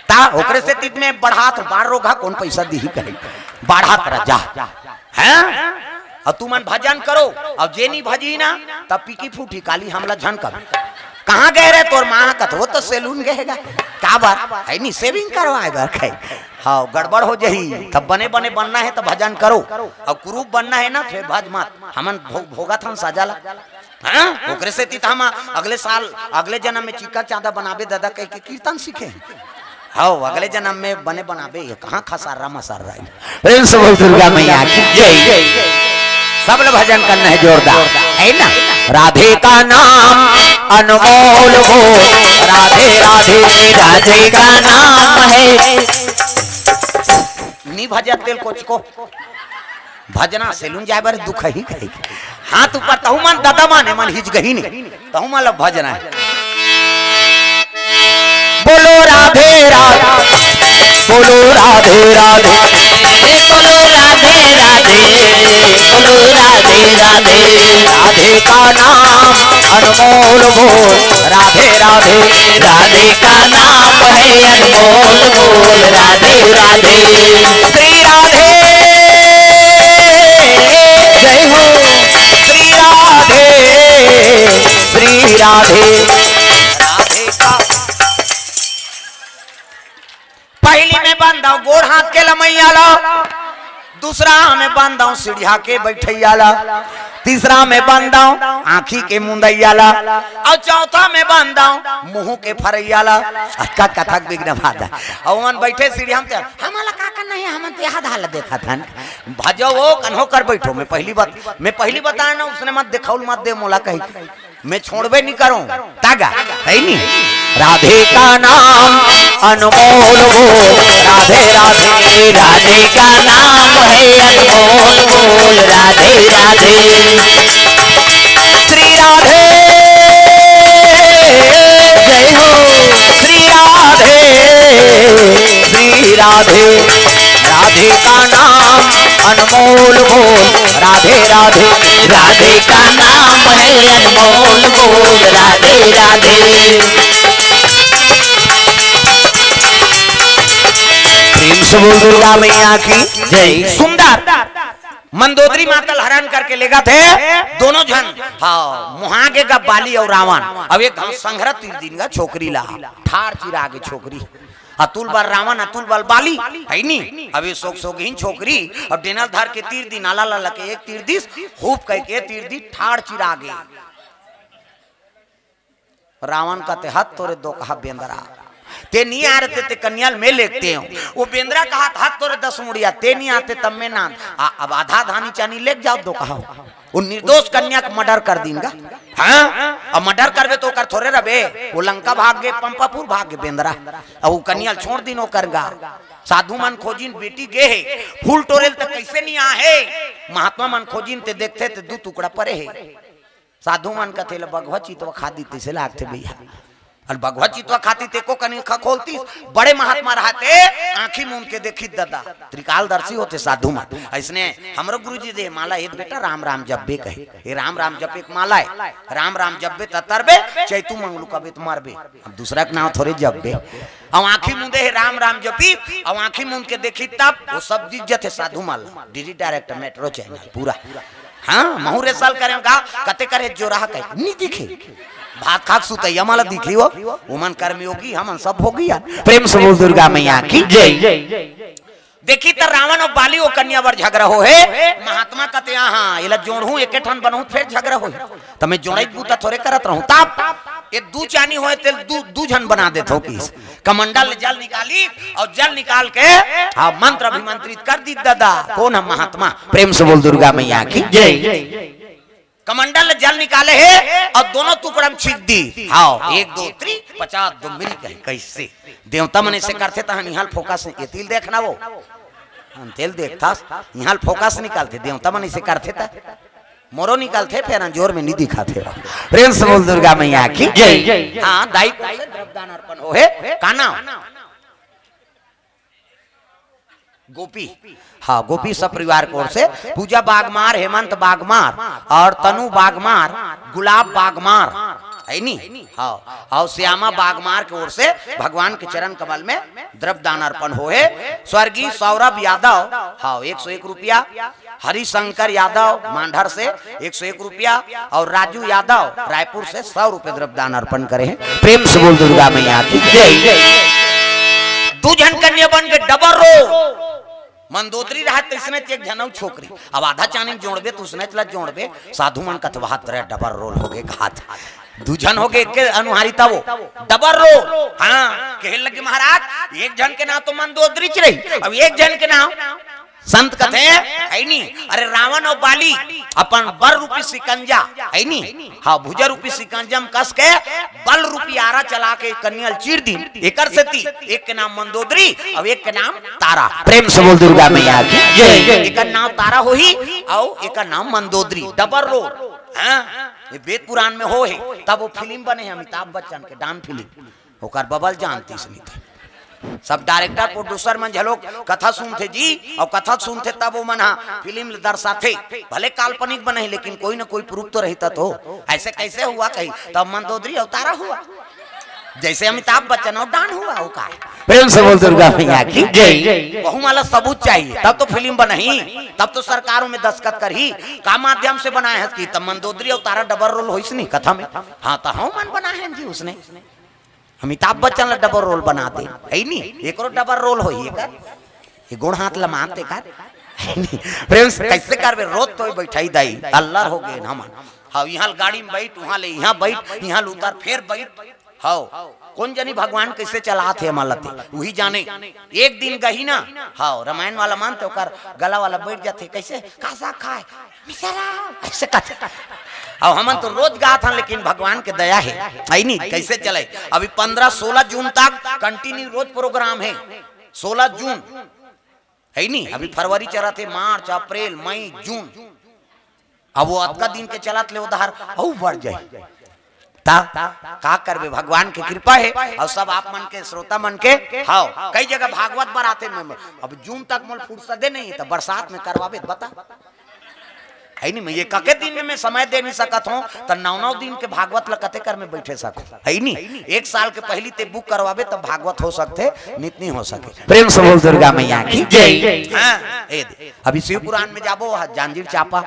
ता ओकरे सेती त में बढ़ात बार रोगहा कोन पैसा दिही कहे। बढ़ात रह जा। हैं? अउ तुमन भजन करो, अउ जे नी भजी ना, तब पीकी फूटी काली हमला झन कबे। कहाँ गए रे तोर माँ? कथे, "वो तो सैलून गए गा।" का बर? है नी सेविंग करवाए बर कहे। हाँ, गड़बड़ हो जही। तब बने बने बनना हे त भजन करो, अउ कुरूप बनना हे ना, फेर भज मत। हमन भो-, भोगत हन सजा ला। हाँ? ओकरे सेती त हम अगले साल, अगले जनम में चिक्का चांदा बनाबे दादा कह के कीर्तन सीखे। हव, अगले जनम में बने बनाबे, ये कहाँ खसर्रा मसर्रा हे? प्रेम से बोल दुर्गा मैया की जय। सब लोग भजन करना है जोरदार, है ना? राधे का नाम अनमोल वो, राधे राधे राधे का नाम है। नी भजत तेल कोचको। भजना सेलून जाए बर दुख ही कहे। हाथ ऊपर तहु मन ददा माने मन हिच गही नहीं। तहु मन लब भजना है। बोलो राधे राधे, बोलो राधे राधे, बोलो राधे राधे, बोलो राधे राधे। राधे का नाम अनमोल वो, राधे राधे। राधे का नाम है अनमोल बोल, राधे राधे। श्री राधे, जय हो। श्री राधे, श्री राधे। राधे का पहली में बांधव गोड़ हाथ के लमैया ला, दूसरा में बांधव सीढ़िया के बैठैया ला, तीसरा में बांधव आँखी के मुंदैया ला, अउ चौथा में बांधव मुंह के फरैया ला। अतका कथक विघ्न बाधा। अउ मन बैठे सीढ़िया में ते, "हमला का करना है, हमन तो यहाँ धाल देखत हन।" भजो वो कन्हो कर बैठो। मैं पहली बात, मैं पहली बताया ना, उसने मत दिखाउल मत दे मोला कही। मैं छोड़बे नहीं करूं। तागा, है नहीं? राधे का नाम अनमोल वो, राधे राधे। राधे का नाम है अनमोल बोल, राधे राधे। श्री राधे, जय हो। श्री राधे, श्री राधे। राधे का नाम अनमोल बोल, राधे राधे। राधे का नाम है अनमोल बोल, राधे राधे। प्रेम से बोल दुर्गा मैया की जय। सुंदर मंदोदरी मातल हरण करके लेगथे दोनों झन। हाँ, मुहा गे गा बाली अउ रावण। अब एक घांव संघरा तीर दीन गा छोकरी ला, ठाड़ चिरा गे छोकरी। अतुल बल रावण, अतुल बल बाली, है नी? अब ये सोग सोगहिन छोकरी, अब डेनल धर के तीर दीन, आला ला लके एक तीर दीस, हुप कहिके तीर दीस, ठाड़ चिरा गे। रावण कथे, "हत तोरे दोकहा बेंदरा, ते नी आय रहे ते कन्या ल मैं लेगतेंव।" वो बेंदरा कहत, "हत तोरे दस मुड़िया, ते नी आते तब मैं नान।" आ, अब आधा धानी चानी लेग जाव दोकहा। वो निर्दोष कन्या के मर्डर कर दीन गा। हाँ, अब मर्डर करबे तो ओकर थोरे रबे। वो लंका भाग गे, पंपापुर भाग गे बेंदरा, अब वो कन्या ल छोड़ दीन ओकर गा। साधु मन खोजिन, बेटी गे हे, फूल टोरे ल त कइसे नी आहे। महात्मा मन खोजिन ते देखथे ते दू टुकड़ा परे हे। साधु मन कथे, "ले बघवा चितवा खा दी, तइसे लागथे भैया।" अउ बघवा चितवा खाती ते को कनी खखोलतीस, बड़े महात्मा रहते, आंखी मूंद के देखी ददा, त्रिकालदर्शी होते साधु मन। अइसने हमरो गुरुजी दे माला, "हे बेटा राम राम जपबे," कहे, "हे राम राम जपे के माला हे, राम राम जपबे त तरबे, चैतू मंगलू कबे त मरबे।" अब दूसरा के नाम थोरे जपबे। अब आंखी मूंदे हे राम राम जपी, अब आंखी मूंद के देखी तब वो सब दिख जथे साधु मन ला। डीडी डायरेक्टर मेट्रो चैनल पूरा। हाँ, महूँ रे साल करे का, कते करे जोराह कहे, नी दिखे। भात खाक सुतैया माला दिखी हो, उमन कर्मयोगी, हमन सब भोगी यार। प्रेम से बोल दुर्गा मैया की जय। देखी त रावण अउ बाली ओ कन्या बर झगरा हो हे, महात्मा कते, "हाँ, एला जोड़हूँ, एके ठन बनहूँ, फेर झगरा होही। त मैं जोड़ई बूता थोरे करत रहूँ।" तब ये दू चानी होए, तेल दू, दू झन बना देत हो किस। कमंडल जल निकाली अउ जल निकाल के, हाँ, मंत्र अभिमंत्रित कर दी ददा। कौन है महात्मा? प्रेम से बोल दुर्गा मैया की जय। कमंडल जल निकाले हे अउ दोनों टुकड़ा में छींक दी। हाँ, एक, दो, त्री, पचास, दो मिल गए। कइसे? देवता मन अइसे करथे त हम इहाँ ल फोकस नहीं, ये तिल देखना वो। हम तेल देखथस, इहाँ ल फोकस निकालथे, देवता मन अइसे करथे त मोरो निकालथे, फेर अंजोर में नी दिखाथे। प्रेम से बोल दुर्गा मैया की जय। हाँ, दाई को से द्रव्यदान अर्पण हो हे, का नाम? गोपी। हाँ, गोपी सब परिवार की ओर से पूजा बागमार, हेमंत बागमार अउ तनु बागमार, गुलाब बागमार, है नी? हाँ, अउ श्यामा बागमार की ओर से भगवान के चरण कमल में द्रव्यदान अर्पण हो हे। स्वर्गीय सौरभ यादव, हाँ, एक सौ एक रुपया, हरिशंकर यादव मांढर से एक सौ एक रुपया अउ राजू यादव रायपुर से सौ रुपया द्रव्यदान अर्पण करे हे। प्रेम से बोल दुर्गा मैया की जय। दू झन कन्या बन के डबल रोल। मंदोदरी रहत तइसने ते एक झन अउ छोकरी। अब आधा चानी जोड़बे त उसने चला जोड़बे। साधु मन कथवात रहे डबल रोल हो गे कहात। दू झन हो गे एक के अनुहारी तब वो डबल रोल। हाँ, कहे लगे महाराज, एक झन के नाम तो मंदोदरीच रही, अब एक झन के नाम संत कथे, है नी? अरे रावण अउ बाली अपन बर रूपी शिकंजा, है नी? हाँ, भुजा रूपी शिकंजा में कस के बल रूपी आरा चला के कन्या ल चीर दी। एकर सेती एक के नाम मंदोदरी अउ एक के नाम तारा। प्रेम से बोल दुर्गा मैया की जय। एकर नाम तारा होही अउ एकर नाम मंदोदरी। Double role. हाँ, ये वेद पुराण में हो हे, तब वो फिल्म बने हे अमिताभ बच्चन के, डॉन फिल्म। ओकर बबल जानतीस नहीं थे। सब डायरेक्टर प्रोड्यूसर मन झलोक कथा सुनथे जी, अउ कथा सुनथे तब वो मन हा फिल्म ल दर्शाथे। भले काल्पनिक बने हे, लेकिन कोई ना कोई प्रूफ तो रहता तो। ऐसे कैसे हुआ कही, तब मंदोदरी अउ तारा हुआ, जैसे अमिताभ बच्चन अउ डॉन हुआ, वो का है? प्रेम से बोल दुर्गा मैया की जय। वहू वाला सबूत चाहिए, तब तो फिल्म बनही, तब तो सरकारों में दस्तखत करही। का माध्यम से बनाए हे कि तब मंदोदरी अउ तारा डबल रोल होइस नहीं कथा में? हाँ, तो हम मन बनाए हे जी उसने। अमिताभ बच्चन ला डबल रोल बना दे, है नी? एकरो डबल रोल होही एकर। ये गोड़ हाथ लमात एकर। है नी? प्रेम से कैसे करबे? रोज तो बैठाई दाई, अल्लर हो गे हमन। हाँ, इहाँ ले गाड़ी में बैठ, उहाँ ले इहाँ बैठ, इहाँ ले उतर, फेर बैठ। हाँ, कोन जनी भगवान कैसे चलात हे हमन ला ते, उही जाने। एक दिन गही ना, हाँ, रामायण वाला मन तो ओकर गला वाला बैठ जाथे, कैसे? "कासा खाए?" मिसरा, ऐसे कहथे। अब हमन तो रोज गात हन, लेकिन भगवान के दया हे, है नी? कैसे चले? अभी पन्द्रह सोलह जून तक कंटिन्यू रोज प्रोग्राम हे। सोलह जून, है नी? अभी फरवरी चलत हे, मार्च, अप्रैल, मई, जून। अब वो अतका दिन के चलत ले उधार अउ बढ़ जाही। ता का करबे, भगवान के कृपा हे। अउ सब आप मन के, श्रोता मन के, हव, कई जगह भागवत बर आथे। मैं, अब जून तक मोल फुर्सते नहीं हे, त बरसात में करवाबे, बता। हे नहीं, मैं ये कके दिन में मैं समय दे नहीं सकत हूँ, त नौ नौ दिन के भागवत ल कते कर में बैठे सकूँ, हे नहीं? एक साल के पहली ते बुक करवाबे, तब भागवत हो सकथे, नित नहीं हो सके। प्रेम से बोल दुर्गा मैया की जय। हाँ, ए दे। अभी शिव पुराण में जाबो, वहाँ जांजिर चापा,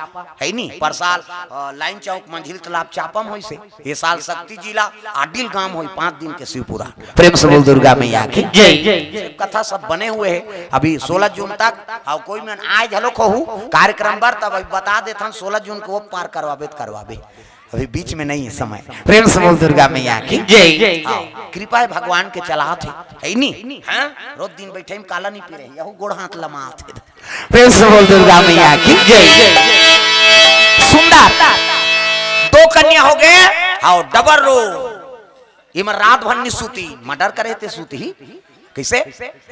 हे नहीं? पर साल, अ, लाइन चौक मंझिल तालाब चापा में होइसे। ये साल शक्ति जिला आडिल गांव होई पाँच दिन के शिव पुराण। प्रेम से बोल दुर्गा मैया की जय। कथा सब बने हुए हे। अभी सोलह जून तक, अउ कोई मन आय घलो कहू कार्यक्रम बर, तब अभी बता देथन, सोलह जून को पार करवाबे त करवाबे, अभी बीच में नहीं हे समय। प्रेम से बोल दुर्गा मैया की जय। हाँ, कृपा हे भगवान के चलात हे, हे नहीं? हाँ? रोज दिन बैठे में काला नहीं पी रहे, यहू गोड़ हाथ लमात हे। प्रेम से बोल दुर्गा मैया की जय। सुंदर दो कन्या हो गए, हाँ, डबल रो। ये मन रात भर नहीं सूती, मर्डर करे ते सूती ही। कैसे?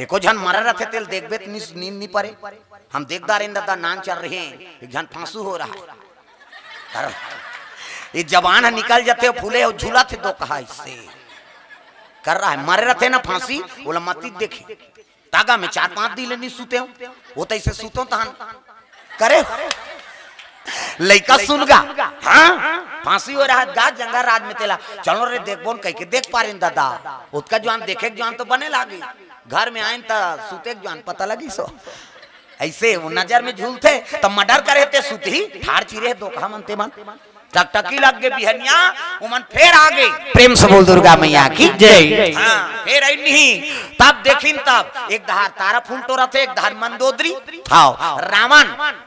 एको झन मरे रथे तेल देखबे त नी-, नींद नहीं परे। हम देखदा रेन दादा, नान चल रहे हैं, एक झन फांसू हो रहा है। कर, ये जबान ह निकल जाथे, फूले अउ झूलत हे दो कहा इससे। कर रहा है, मरे रथे ना फांसी, ओला मती देखे। तागा में चार पांच दिन ले नहीं सूते हो, वो तो इसे सूतो तहन करे। लइका सुन गा, हाँ, फांसी हो रहा गा जंगल राज में तेला, चलो रे देखबोन कह के देख पारेन दादा, ओतका जुआन देखे के जुआन तो बने लागी, घर में आइन त सूते के जुआन पता लगी सो। ऐसे वो नजर में झूलथे, त मर्डर करे ते सुतही, ठार चिरे हे दोखा मन ते मन। टकटकी लग गे बिहनिया, ओमन फेर आ गे। प्रेम से बोल दुर्गा मैया की जय। हाँ, फेर आई नहीं, तब देखिन तब एक धार तारा फूल टोरत हे, एक धार मंदोदरी। हाँ, रावण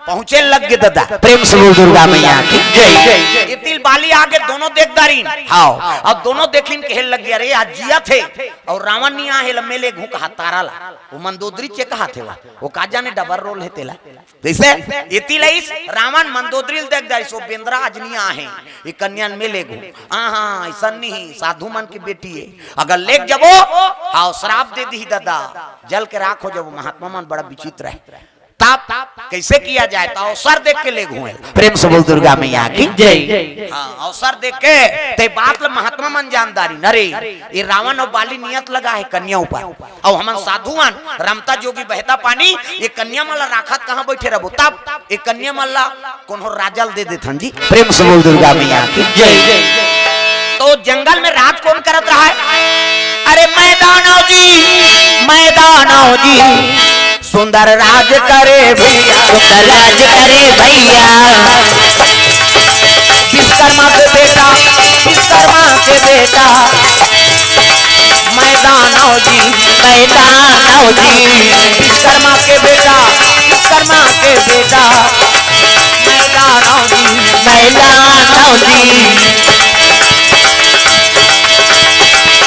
पहुंचे लग गे दादा। प्रेम से बोल दुर्गा मैया की जय। ये तिल बाली आगे दोनों देख दारिन। हाँ, अब दोनों देखिन कहे लग गे, अरे आज जियत हे अउ रावण नहीं आहे, ल मैं लेगहूं कहा तारा ला। वो मंदोदरी चे कहा थे वा, वो का जाने डबल रोल हे तेला। जैसे एती लइस रावण मंदोदरी ल देख जाइस, वो बेंदरा आज नहीं आहे, ये कन्या ल मैं लेगहूं। हाँ, हाँ, ऐसा नहीं, साधु मन की बेटी हे, अगर लेग जबो, हाँ, श्राप दे दी दादा, जल के राख हो जबो। महात्मा मन बड़ा विचित्र हे। तब कैसे किया जाए? तो अवसर देख के लेगहूं। प्रेम से बोल दुर्गा मैया की जय। हाँ, अवसर देख के ते बात ल महात्मा मन जानदारी। अरे, ये रावण अउ बाली नियत लगा हे कन्या ऊपर, अउ हमन साधु हन, रमता जोगी बहता पानी, ये कन्या मन ला राखत कहाँ बैठे रहबो? तब ये कन्या मन ला कोनो राजा ल दे देथन जी। प्रेम से बोल दुर्गा मैया की जय। तो जंगल में राज कौन करत रहा है? अरे मैं दानव जी, मैं दानव जी, सुंदर राज करे भैया, सुंदर राज करे भैया। विश्वकर्मा के बेटा, विश्वकर्मा के बेटा, मैं दानव जी, मैं दानव जी। विश्वकर्मा के बेटा, विश्वकर्मा के बेटा, मैं दानव जी, मैं दानव जी।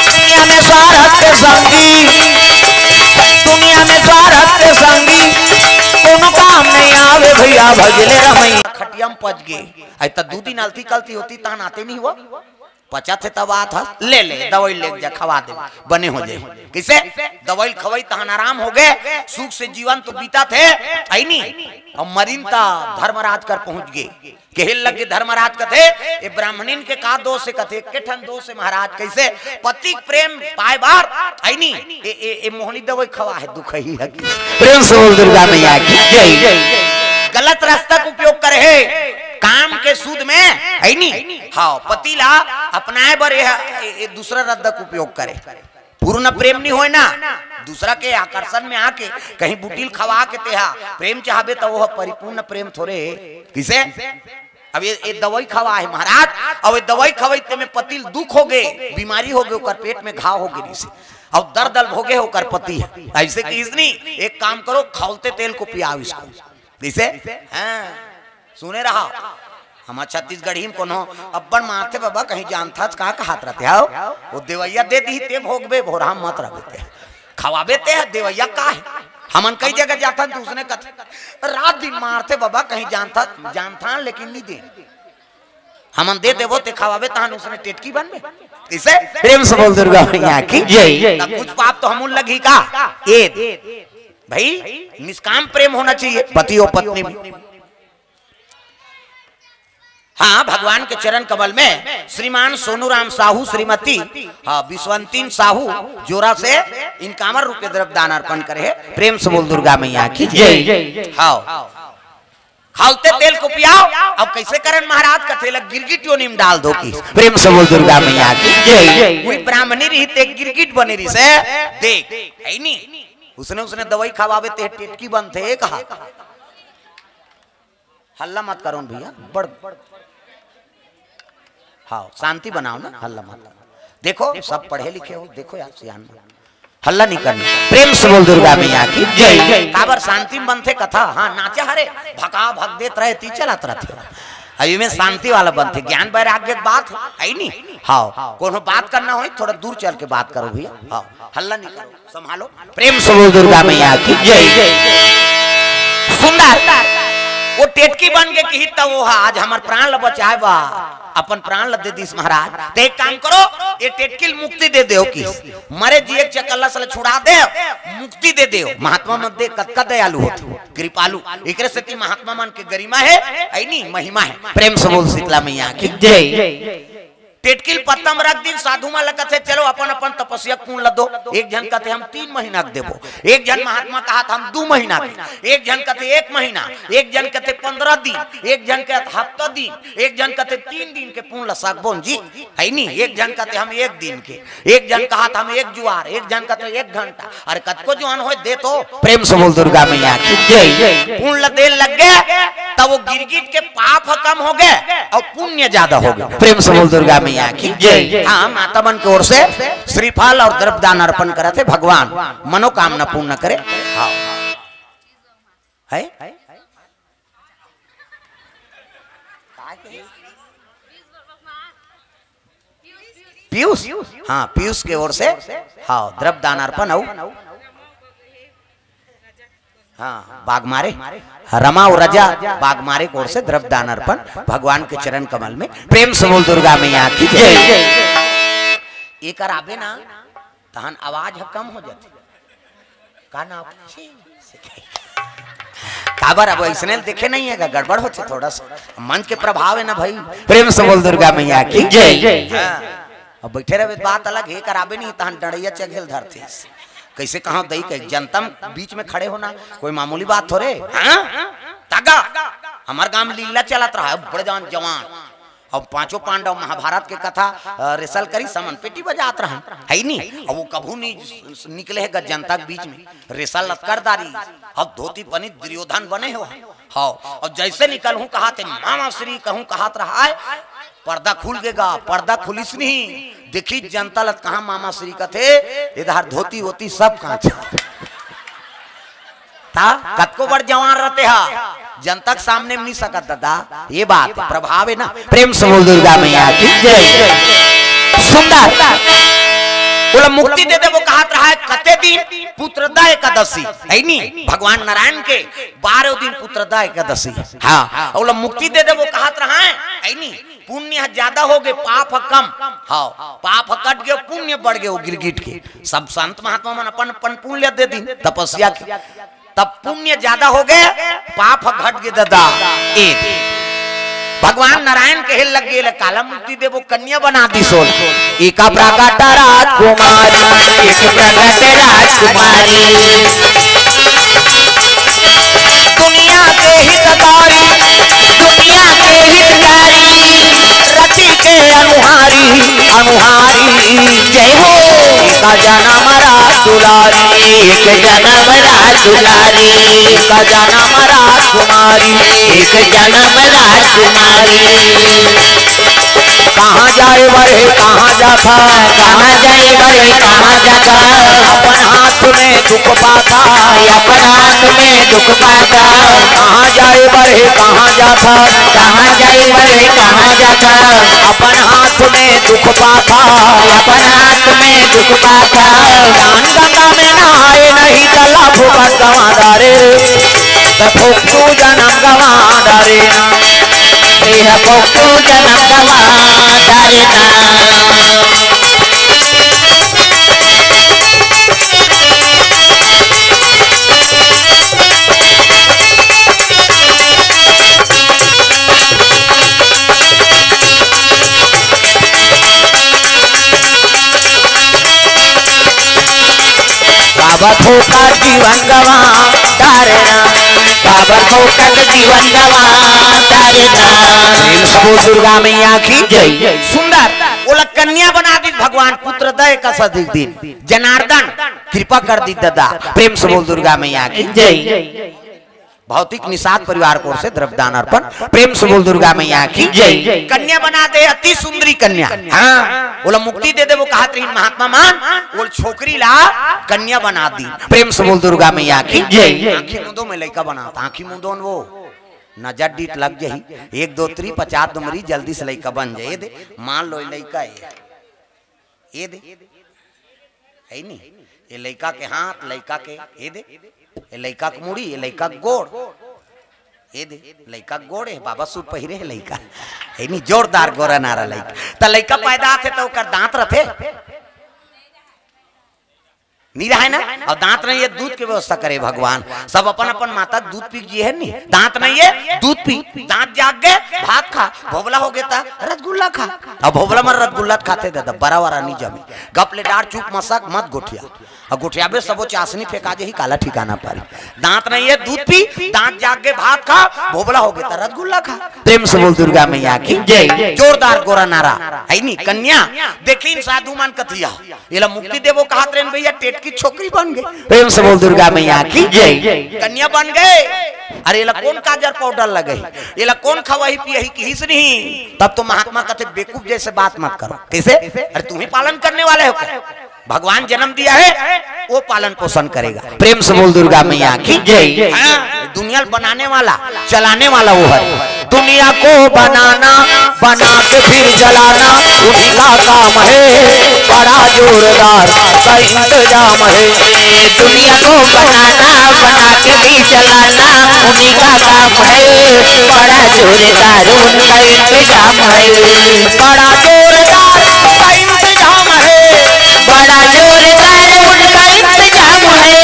दुनिया में स्वार्थ के संगी, दुनिया में स्वार्थ के संगी, कोनो काम नहीं आवे भैया, भजले रमैया। खटिया में पच गे, अई त दू दिन अलती कलती होती, तहन आते नहीं हुआ। पचत हे तब आत हस, ले ले, दवाई ले जा, खवा दे, बने हो जाए। किसे? दवाई खवाई तहन आराम हो गए, सुख से जीवन तो बीतत हे, अई नहीं? अउ मरिन त धर्मराज कर पहुंच गे। केहे लगे धर्मराज कथे, "ए ब्राह्मणिन के का दोष हे?" कथे, "के ठन दोष हे महाराज।" कैसे? पति प्रेम पाए बार, अई नहीं? ए, ए, ए मोहनी दवाई खवा हे, दुख ही हे कि। प्रेम से बोल दुर्गा मैया की जय। गलत रास्ता के उपयोग करे हे, काम के सूद में, अई नहीं? हाँ, पति ला अपनाए बर ये, ये, ये दूसरा रद्दा के उपयोग करे। पूर्ण प्रेम नहीं होए ना, दूसरा के आकर्षण में आके कहीं बुटिल खवा के तेहा प्रेम चाहबे, त वो परिपूर्ण प्रेम थोड़े हे। किसे? अब ये, ये दवाई खवा हे महाराज, अब ये दवाई खवाई ते में पति ल दुख हो गे, बीमारी हो गे, ओकर पेट में घाव हो गे, रिसे अब दर्द अल भोगे हे ओकर पति। ऐसे कि इसनी एक काम करो, खौलते तेल को पियाओ इसको। जैसे, हाँ, सुने रहा, हम छत्तीसगढ़ी में कोनो अब्बड़ मारथे बाबा, कहीं जानथस का कहत रहते हो? वो देवैया दे दी, ते भोगबे, भोरहा मत रहबे ते। खवाबे ते ह, देवैया का हे? हमन कई जगह जाथन त उसने कथे, "रात दिन मारथे बाबा, कहीं जानथस?" जानथन, लेकिन नहीं दे। हमन दे देबो, ते खवाबे, तहन उसने टेटकी बनबे। इसे प्रेम से बोल दुर्गा मैया की जय। त कुछ पाप तो हमन लगही का? ए भाई, निष्काम प्रेम होना चाहिए पति और पत्नी में। हाँ, भगवान के चरण कमल में श्रीमान सोनू राम साहू, श्रीमती, हाँ, विश्वंतीन साहू जोरा से इनकावर रूपे द्रव्य दान अर्पण करे हे। प्रेम से बोल दुर्गा मैया की जय। हाँ, खउलते तेल को पियाव। अब कइसे करन महाराज? कथे ला गिरगिट योनि म डाल दो कि। प्रेम से बोल दुर्गा मैया की जय। कोई ब्राह्मणी रही ते गिरगिट बने रही से, देख, हे नी, उसने, उसने दवाई खवावे ते टेटकी बनथे, कहा। हल्ला मत करो न भैया, बड़, हाँ, शांति बनाओ ना, हल्ला मत करो। देखो, सब पढ़े लिखे हो, देखो यार, सियान मन। हल्ला नहीं करना। प्रेम से बोल दुर्गा मैया की जय। काबर शांति म बनथे कथा। हाँ, नाचा हरे, भका भक देत रहे, ती चलत रहथे। अभी में शांति वाला बनथे, ज्ञान वैराग्य के बात हे नी। हाँ, कोनो बात करना होही, थोड़ा दूर चल के बात करो भैया। हाँ, हल्ला नहीं करो। संभालो। प्रेम से बोल दुर्गा मैया की जय। सुंदर, वो टेटकी बन के किही त वो हा, आज हमर प्राण ल बचाए बा, अपन प्राण ल दे दिस महाराज। ते एक काम करो, ये टेटकी ल मुक्ति दे देव कि, मरे जिए के चकल्लस ल छुड़ा देव, मुक्ति दे देव। महात्मा मन दे कतका दयालु होथे, कृपालु। एकरे सेती महात्मा मन के गरिमा हे, हे नी, महिमा हे। प्रेम से बोल शीतला मैया की जय। टेटकी ल पत्ता म रख दिन, साधु मन ल कथे, "चलो अपन अपन तपस्या के पुण्य ल दो।" एक झन कथे, "हम तीन महीना के देबो।" एक झन महात्मा कहत, "हम दू महीना के।" एक झन कथे, "एक महीना।" एक झन कथे, "पंद्रह दिन।" एक झन कथे, "हफ्ता दिन।" एक झन कथे, "तीन दिन के पुण्य ल सकबो न जी।" हे नी, एक झन कथे, "हम एक दिन के।" एक झन कहत, "हम एक जुआर।" एक झन कथे, "एक घंटा।" अरे कतको जुआर होय दे तो। प्रेम से बोल दुर्गा मैया की जय। पुण्य ल दे लग गे, त वो गिरगिट के पाप ह कम हो गे अउ पुण्य ज्यादा हो गे। प्रेम से बोल दुर्गा मैया की जय। हाँ, माता मन के ओर से श्रीफल अउ द्रव्य दान अर्पण करत हे, भगवान मनोकामना पूर्ण करे। हाँ, हे? पीयूष, हाँ, पीयूष के ओर से, हाँ, द्रव्य दान अर्पण अउ, हाँ, बागमारे, रमा अउ रजा बागमारे के ओर से द्रव्य दान अर्पण भगवान के चरण कमल में। प्रेम से बोल दुर्गा मैया की जय। एकर आबे ना, तहन आवाज ह कम हो जाथे। का ना? काबर अब अइसने देखे नहीं हे गा, गड़बड़ होथे थोड़ा सा। मंच के प्रभाव हे ना भाई। प्रेम से बोल दुर्गा मैया की जय। हाँ। अब बैठे रहबे त बात अलग हे, एकर आबे नहीं, तहन डंडइया चघेल धरथे। कइसे कहा दई के जनता म बीच में खड़े होना कोई मामूली बात थोरे। हाँ? तगा। हमर गांव म लीला चलत रहा, बड़े जान जवान। अब पांचों पांडव महाभारत के कथा, अ, रिहर्सल करिस हमन, पेटी बजात रहन, हे नी? अब वो कभू नहीं निकले हे ग जनता के बीच में, रिहर्सल ल कर डारिस। अब धोती पहनी दुर्योधन बने हो, हाँ, अब जइसे निकलहूं कहत हे, "मामा श्री" कहूं कहत रहा हे, पर्दा खुल गे गा, पर्दा खुलिस नहीं, देखिस जनता ल त कहा मामा श्री कथे, एदे धोती वोती सब कांच। त कतको बड़ जवान रहिथे हा, जनता के सामने म नहीं सकत दादा। ये बात हे, प्रभाव हे ना। प्रेम से बोल दुर्गा मैया की जय। सुंदर, ओला मुक्ति दे देबो कहत रहा हे, कते दिन? पुत्रदा एकादशी, हे नी? भगवान नारायण के बारह दिन पुत्रदा एकादशी। हाँ, ओला मुक्ति दे देबो कहत रहा हे, हे नी? पुण्य ह ज्यादा हो गे, पाप ह कम। हाँ, पाप ह कट गे, पुण्य बढ़ गे, वो गिरगिट के। सब संत महात्मा मन अपन अपन पुण्य दे दिन तपस्या के, तब पुण्य ज्यादा हो गे, पाप ह घट गे दादा। ए दे। भगवान नारायण कहे लग गे, "ले काला मुक्ति देबो, कन्या बना दिस ओला।" एका प्रकट राजकुमारी, एक प्रकट राजकुमारी। दुनिया के हितकारी, दुनिया के हितकारी, रति के अनुहारी, अनुहारी। जय हो। एक जनम रास दुलारी, एक जनम रास दुलारी, एक जनम राजकुमारी, एक जनम राजकुमारी। कहाँ जाए बर हे, कहाँ जाथा? कहाँ जाए बर हे, कहाँ जाथा? अपन हाथ में दुख पाथा। अपन हाथ में दुख पाथा। कहाँ जाए बर हे, कहाँ जाथा? कहाँ जाए बर हे, कहाँ जाथा? अपन हाथ में दुख पाथा। अपन हाथ में दुख पाथा। दान गंगा में नहाए नहीं, तला फुकट गंवा डारे। त फोकटू जनम गंवा डारे ना। ए ह फोकटू जनम गंवा डारे ना। का फोकट जीवन गवा डारना, काबर फोकट जीवन गवा डारना। प्रेम से बोल दुर्गा मैया की जय। सुंदर, ओला कन्या बना दी भगवान, पुत्र दय का सदिक दिन। जनार्दन, कृपा कर दी दादा। प्रेम से बोल दुर्गा मैया की जय। भौतिक निषाद परिवार को ओर से द्रव्यदान अर्पण। प्रेम से बोल दुर्गा मैया की जय। कन्या बना दे, अति सुंदरी कन्या। हाँ, ओला मुक्ति दे दे, वो कहत रही महात्मा मन, वो छोकरी ला कन्या बना दी। प्रेम से बोल दुर्गा मैया की जय। आँखी मूंदो, मैं लइका बनाता, आँखी मूंदो न वो नजर डीठ लग जाही। एक दो त्री पचास दुमरी, जल्दी से लइका बन जाए। ए दे, मान लो, ए लइका है, ए दे, है नी? ये लइका के हाथ, लइका के, ए दे, ये लइका के मुड़ी, ये लइका के गोड़, ए दे, लइका के गोड़, ए बाबा सूट पहिरे हे लइका, है नी? जोरदार गोरा नारा लइका। त लइका पैदा आथे त ओकर दांत रथे? नी रहे ना। और दांत नहीं है, दूध के व्यवस्था करे भगवान। सब अपन अपन माता दूध पी जिए है नी। दांत नहीं है, दूध पी। दांत जाग गए, भात खा। भोबला हो गया था, रसगुल्ला खा। अब भोबला मन रसगुल्ला खाथे दादा, बरा वरा नी जमे। गप ले डार, चुप मसक, मत गोठिया। अब गोठियाबे सबो चासनी फेंका जाही, काला ठिकाना पारी। दांत नहीं है, दूध पी। दांत जाग गए, भात खा। भोबला हो गया था, रसगुल्ला खा। प्रेम से बोल दुर्गा मैया की जय। जोरदार गोरा नारा है नी। कन्या देखिन साधु मन कथिया, एला मुक्ति देबो कहत रहेन भैया, टेटकी छोकरी बन गए। प्रेम से बोल दुर्गा मैया की जय। कन्या बन गए। अरे एला कौन काजर पाउडर लगही, एला कौन खवाही पियही किहिस नहीं। तब तो महात्मा कथे, बेवकूफ जैसे बात मत करो। कैसे? अरे तुम ही पालन करने वाले हो क्या? भगवान जन्म दिया है, वो पालन पोषण करेगा। प्रेम से बोल दुर्गा मैया की जय। हाँ, दुनिया बनाने वाला, चलाने वाला वो है। दुनिया को बनाना, बना के फिर जलाना, उन्हीं का काम है। बड़ा जोरदार का इंतजाम है। दुनिया को बनाना, बना के भी जलाना, उन्हीं का काम है। बड़ा जोरदार उनका इंतजाम है। बड़ा जोरदार का इंतजाम है। बड़ा जोरदार उनका इंतजाम है।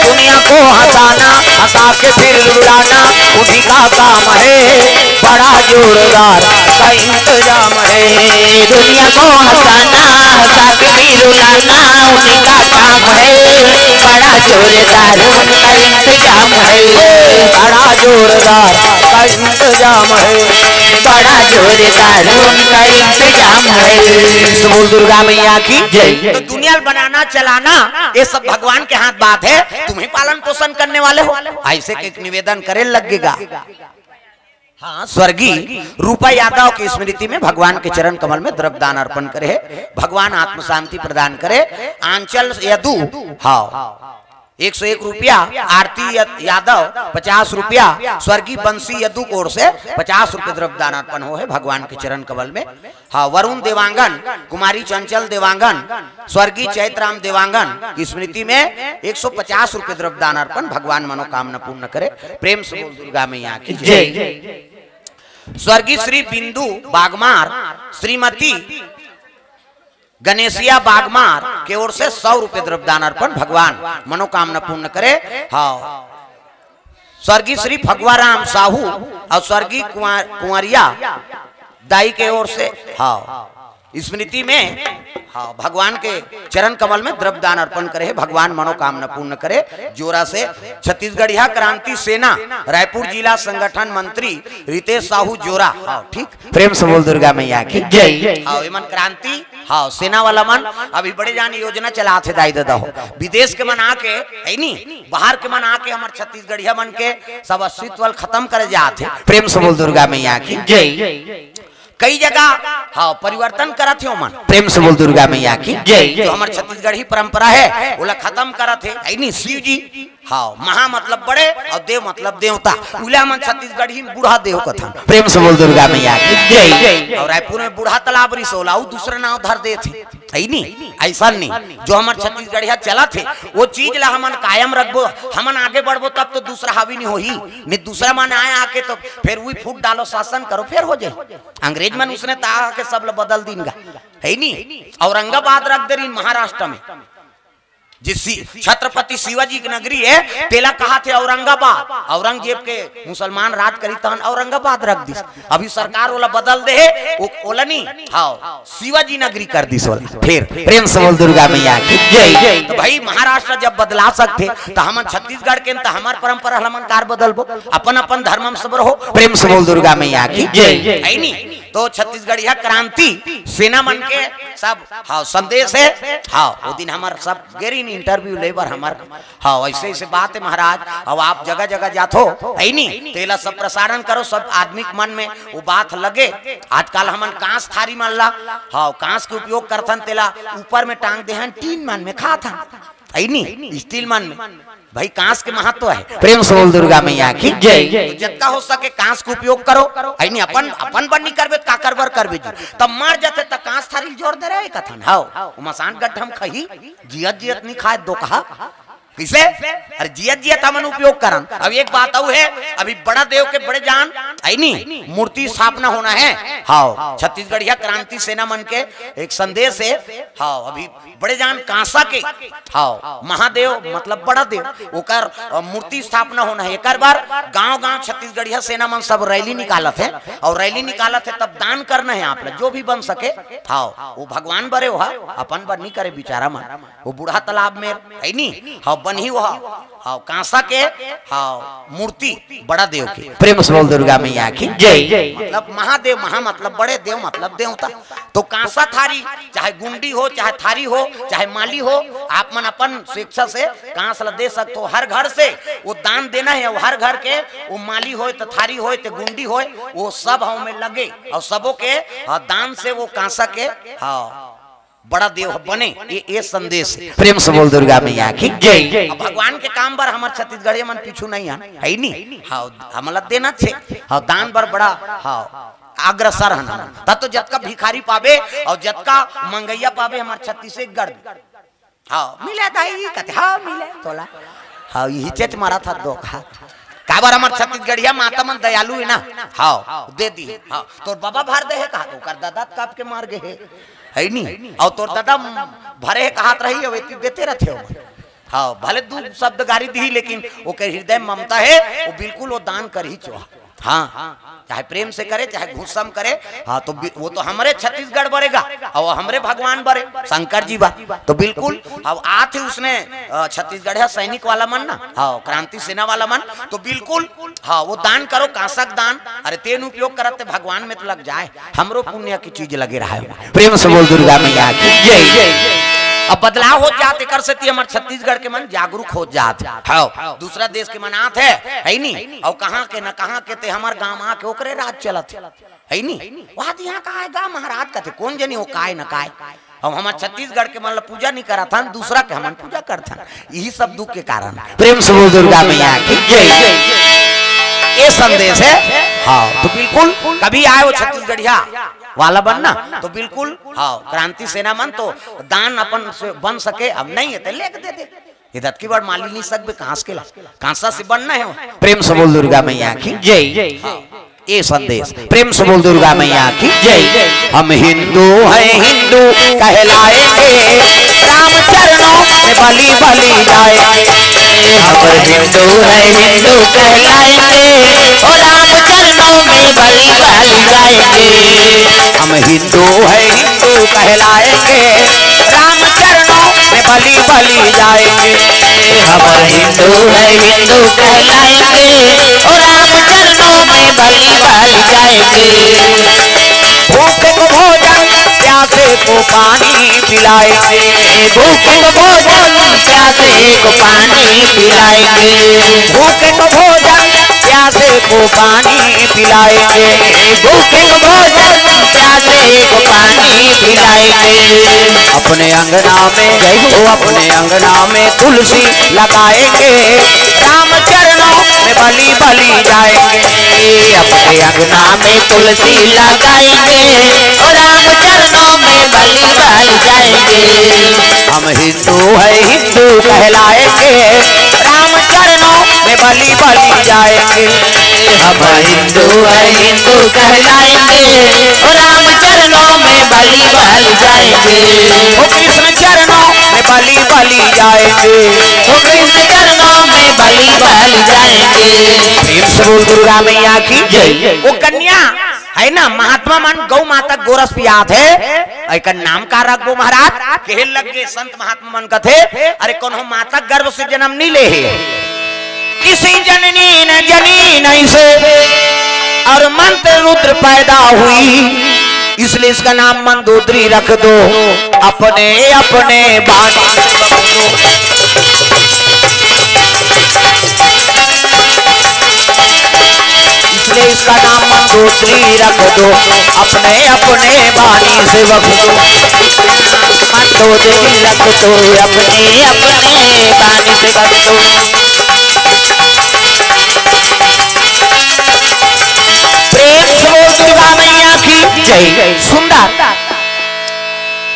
दुनिया को हंसाना, हंसा के फिर रुलाना, उन्हीं का काम है। बड़ा जोरदार का इंतजाम है। दुनिया को हंसाना, हंसा के भी रुलाना, उन्हीं का काम है। बड़ा जोरदार उनका इंतजाम है। बड़ा जोरदार का इंतजाम है। बड़ा जोरदार उनका इंतजाम है। तो बोल दुर्गा मैया की जय। तो दुनिया बनाना, चलाना, ये सब भगवान के हाथ बात है। तुम ही पालन पोषण करने वाले हो। ऐसे के एक निवेदन करे लगेगा। हाँ, स्वर्गीय रूपा यादव की स्मृति में भगवान के चरण कमल में द्रव्य दान अर्पण करे है। भगवान आत्म शांति प्रदान करे। आंचल यदु, हाँ, एक सौ एक रुपया। आरती य-, यादव, पचास रुपया। स्वर्गीय बंसी यदु की ओर से पचास रुपये द्रव्य दान अर्पण हो है भगवान के चरण कमल में। हाँ, वरुण देवांगन, कुमारी चंचल देवांगन, स्वर्गीय चैतराम देवांगन की स्मृति में एक सौ पचास रुपये द्रव्य दान अर्पण। भगवान मनोकामना पूर्ण करे। प्रेम से बोल दुर्गा मैया की जय। स्वर्गीय श्री बिंदु बागमार, श्रीमती गणेशिया बागमार के ओर से सौ रुपये द्रव्य दान अर्पण। भगवान मनोकामना पूर्ण करे। हाँ, स्वर्गीय श्री फगुआराम साहू और स्वर्गीय कुंवर-, कुंवरिया दाई के ओर से, हाँ, स्मृति में, हाँ, भगवान के चरण कमल में द्रव्य दान अर्पण करे है। भगवान मनोकामना पूर्ण करे। जोरा से छत्तीसगढ़िया क्रांति सेना रायपुर जिला संगठन मंत्री रितेश साहू जोरा, हाँ, ठीक। प्रेम से बोल दुर्गा मैया की जय। हाँ, एमन क्रांति, हाँ, सेना वाला मन अभी बड़े जान योजना चलात हे दाई ददा हो। विदेश के मन आके, है नी, बाहर के मन आके हमर छत्तीसगढ़िया मन के सब अस्तित्व ल खत्म करे जात हे। प्रेम से बोल दुर्गा मैया की जय। कई जगह, हाँ, परिवर्तन करत हे ओमन। प्रेम से बोल दुर्गा मैया की जय। जो हमर छत्तीसगढ़ी परंपरा है, ओला खत्म करत हे, है नी, शिव जी। हाँ, महा मतलब बड़े और देव मतलब देवता। उला मन छत्तीसगढ़ी में बूढ़ा देव कथन। प्रेम से बोल दुर्गा मैया की जय। और रायपुर में बूढ़ा तालाब रिसोला, उ दूसरा नाव धर देत हे, है नी? ऐसा नहीं, जो हमर छत्तीसगढ़िया चलत हे, वो चीज ला हमन कायम रखबो, हमन आगे बढ़बो, तब तो दूसरा हावी नहीं होही। नहीं दूसरा मन आए आके तो फिर वही फूट डालो, शासन करो, फिर हो जाए। अंग्रेज मन उसने ता के सब ला बदल दीन गा, है नी? औरंगाबाद रख दे रही महाराष्ट्र में। जे सी-, छत्रपति शिवाजी के नगरी हे, तेला कहाथे औरंगाबाद। औरंगजेब के मुसलमान राज करी तहन औरंगाबाद रख दिस। अभी सरकार ओला बदल दे हे, ओ-, ओला नी, हाँ, शिवाजी नगरी कर दिस ओला। फिर प्रेम से बोल दुर्गा मैया की जय। तो भाई, महाराष्ट्र जब बदला सकथे, तो हमन छत्तीसगढ़ के, तो हमर परंपरा हमन कार बदलबो, अपन अपन धर्म में सब रहो। प्रेम से बोल दुर्गा मैया की जय। है नी? तो छत्तीसगढ़िया क्रांति सेना मन के सब, हाँ, संदेश हे। हाँ, वो दिन हमर सब गेरिन interview ले बर हमर, हाँ, ऐसे ऐसे बात हे महाराज। अब आप जगह जगह जाथो, है नी? तेला सब प्रसारण करो, सब आदमी के मन में वो बात लगे। आजकल हमन कांस थारी मन ला, हाँ, कांस के उपयोग करथन, तेला ऊपर में टांग दे हन, टीन मन में खाथन, है नी? स्टील मन में। भाई, कांस के महत्व हे। प्रेम से बोल दुर्गा मैया की जय। तो जतका हो सके कांस के उपयोग करो, है नी? अपन, अपन बर नी करबे, त काकर बर करबे जी? तब मर जाथे त कांस थारी जोर दे रहे कथन, हाव, वो मसान गड्ढा में खही, जियत जियत नी खाए दो कहा। किसे? अरे, जियत जियत हमन उपयोग करन। अब एक बात अउ हे, अभी बड़ा देव के बड़े जान, है नी, मूर्ति स्थापना होना हे। हाव, छत्तीसगढ़िया क्रांति सेना मन के एक संदेश हे। हाव, अभी बड़े जान कांसा के, हाव, महादेव मतलब बड़ा देव, ओकर, अ, मूर्ति स्थापना होना हे। एकर बर गांव गांव छत्तीसगढ़िया सेना मन सब रैली निकालत हे, अउ रैली निकालत हे तब दान करना हे आप ला, जो भी बन सके। हाव, वो भगवान बरे, वो अपन बर नी करे बिचारा मन। वो बूढ़ा तालाब में, है नी? हाँ, बनही वो, हाँ, कांसा के, हाँ, मूर्ति बड़ा देव के। प्रेम से बोल दुर्गा मैया की जय। मतलब महादेव, महा मतलब बड़े, देव मतलब देवता। तो कांसा थारी, चाहे गुंडी हो, चाहे थारी हो, चाहे माली हो, आप मन अपन स्वेच्छा से कांस ला दे सकते हो। हर घर से वो दान देना हे, वो हर घर के वो माली होय, तो थारी होय, तो गुंडी होय, वो सब हव में लगे अउ सबो के, हाँ, दान से वो कांसा के, हाँ, बड़ा देव ह बने। ये, ये संदेश हे। प्रेम से बोल दुर्गा मैया की जय। अब भगवान के काम बर हमर छत्तीसगढ़िया मन पीछू नहीं हन, है नी? हाँ, हमला देना छे। हाँ, दान बर बड़ा, हाँ, अग्रसर हन हमन। तब तो जतका भिखारी पाबे अउ जतका मंगैया पाबे हमर छत्तीसगढ़ में। हाँ, मिले दाई, कथे, हाँ, मिले तोला। हाँ, यही चेच मारा था दो का। काबर हमर छत्तीसगढ़िया माता मन दयालु हे ना। हाँ, दे दी। हाँ, तोर बाबा भर दे हे कहा, ओकर दादा कब के मर गए हे, है नी? अउ तोर दादा भरे हे कहत रही, अब एती देते रहते हो। हाँ, भले दू शब्द गारी दी, लेकिन ओकर हृदय में ममता हे, वो बिल्कुल वो दान करही चोहा। हाँ, चाहे प्रेम से करे, चाहे गुस्सा में करे, हाँ, तो बि-, वो तो हमरे छत्तीसगढ़ बरेगा, अउ हमरे भगवान बरे, शंकर जी बा। तो बिल्कुल, अब आथे उसने, अ, छत्तीसगढ़िया सैनिक वाला मन ना, हाँ, क्रांति सेना वाला मन, तो बिल्कुल, हाँ, वो दान करो, कांसा के दान, अरे तेन उपयोग करत ते भगवान में तो लग जाए, हमरो पुण्य की चीज लगे रहा हे। प्रेम से बोल दुर्गा मैया की जय। अब बदलाव हो जात, एकर सेती हमर छत्तीसगढ़ के मन जागरूक हो जात। हाँ, दूसरा देश के मन आत हे, है नी? अउ कहाँ के न कहाँ के ते हमर गांव आके ओकरे राज चलत हे, है नी? वहाँ तो यहाँ कहाँ हे गा महाराज कथे, कौन जनी हो काय न काय। अब हमर छत्तीसगढ़ के मन ला पूजा नहीं करत हन, दूसरा के हमन पूजा करत हन। यही सब दुख के कारण हे। प्रेम से बोल दुर्गा मैया की जय। ये संदेश हे। हाँ, तो बिल्कुल कभी आए वो छत्तीसगढ़िया वाला बनना, तो बिल्कुल, हाँ, क्रांति सेना मन तो दान अपन से बन सके, अब नहीं हे तो लेके दे दे। ये दतकी बड़ माली नहीं सकबे, कांस के ला, कांसा से बनना हे वो। प्रेम से बोल दुर्गा मैया की जय। हाँ, ये संदेश। प्रेम से बोल दुर्गा मैया की जय। हम हिंदू हैं, हिंदू कहलाएंगे, राम चरणों में बलि बलि जाएंगे। हम हिंदू हैं, हिंदू कहलाएंगे, ओ राम चरणों में बलि बलि जाएंगे। हम हिंदू हैं, हिंदू कहलाएंगे, राम चरणों में बलि बलि जाएंगे। हम हिंदू हैं, हिंदू कहलाएंगे, ओ राम चरणों में बलि बलि जाएंगे। भूखे को भोजन, प्यासे को पानी पिलाएंगे। भूखे को भोजन, प्यासे को पानी पिलाएंगे। भूखे को भोजन, प्यासे को पानी पिलाएंगे। भूखे को भोजन, प्यासे को पानी पिलाएंगे। अपने अंगना में, जय हो। ओ अपने अंगना में तुलसी लगाएंगे, राम चरणों में बलि बलि जाएंगे। अपने अंगना में तुलसी लगाएंगे, ओ राम चरणों में बलि बलि जाएंगे। हम हिंदू हैं, हिंदू कहलाएंगे, राम चरणों में बलि बलि जाएंगे। हम हिंदू हैं, हिंदू कहलाएंगे, ओ राम चरणों में बलि बलि जाएंगे। ओ कृष्ण चरणों में बलि बलि जाएंगे। तो कृष्ण चरणों में बलि बलि जाएंगे। प्रेम से बोल दुर्गा मैया की जय। वो कन्या है ना, महात्मा मन गौ माता गोरस पियात हे, एकर नाम का रखबो महाराज? कहे लग गे संत महात्मा मन कथे, अरे कोनो माता गर्भ से जन्म नहीं ले हे, किसी जननी न जनी नहीं से, और मंत्र रुद्र पैदा हुई, इसलिए इसका नाम मंदोदरी रख दो। अपने अपने बाण, इसलिए इसका नाम मंदोदरी रख दो। अपने अपने बाणी से बख्शो। मंदोदरी रख दो, अपने अपने बाणी से बख्शो। प्रेम से बोल दुर्गा मैया की जय। सुंदर।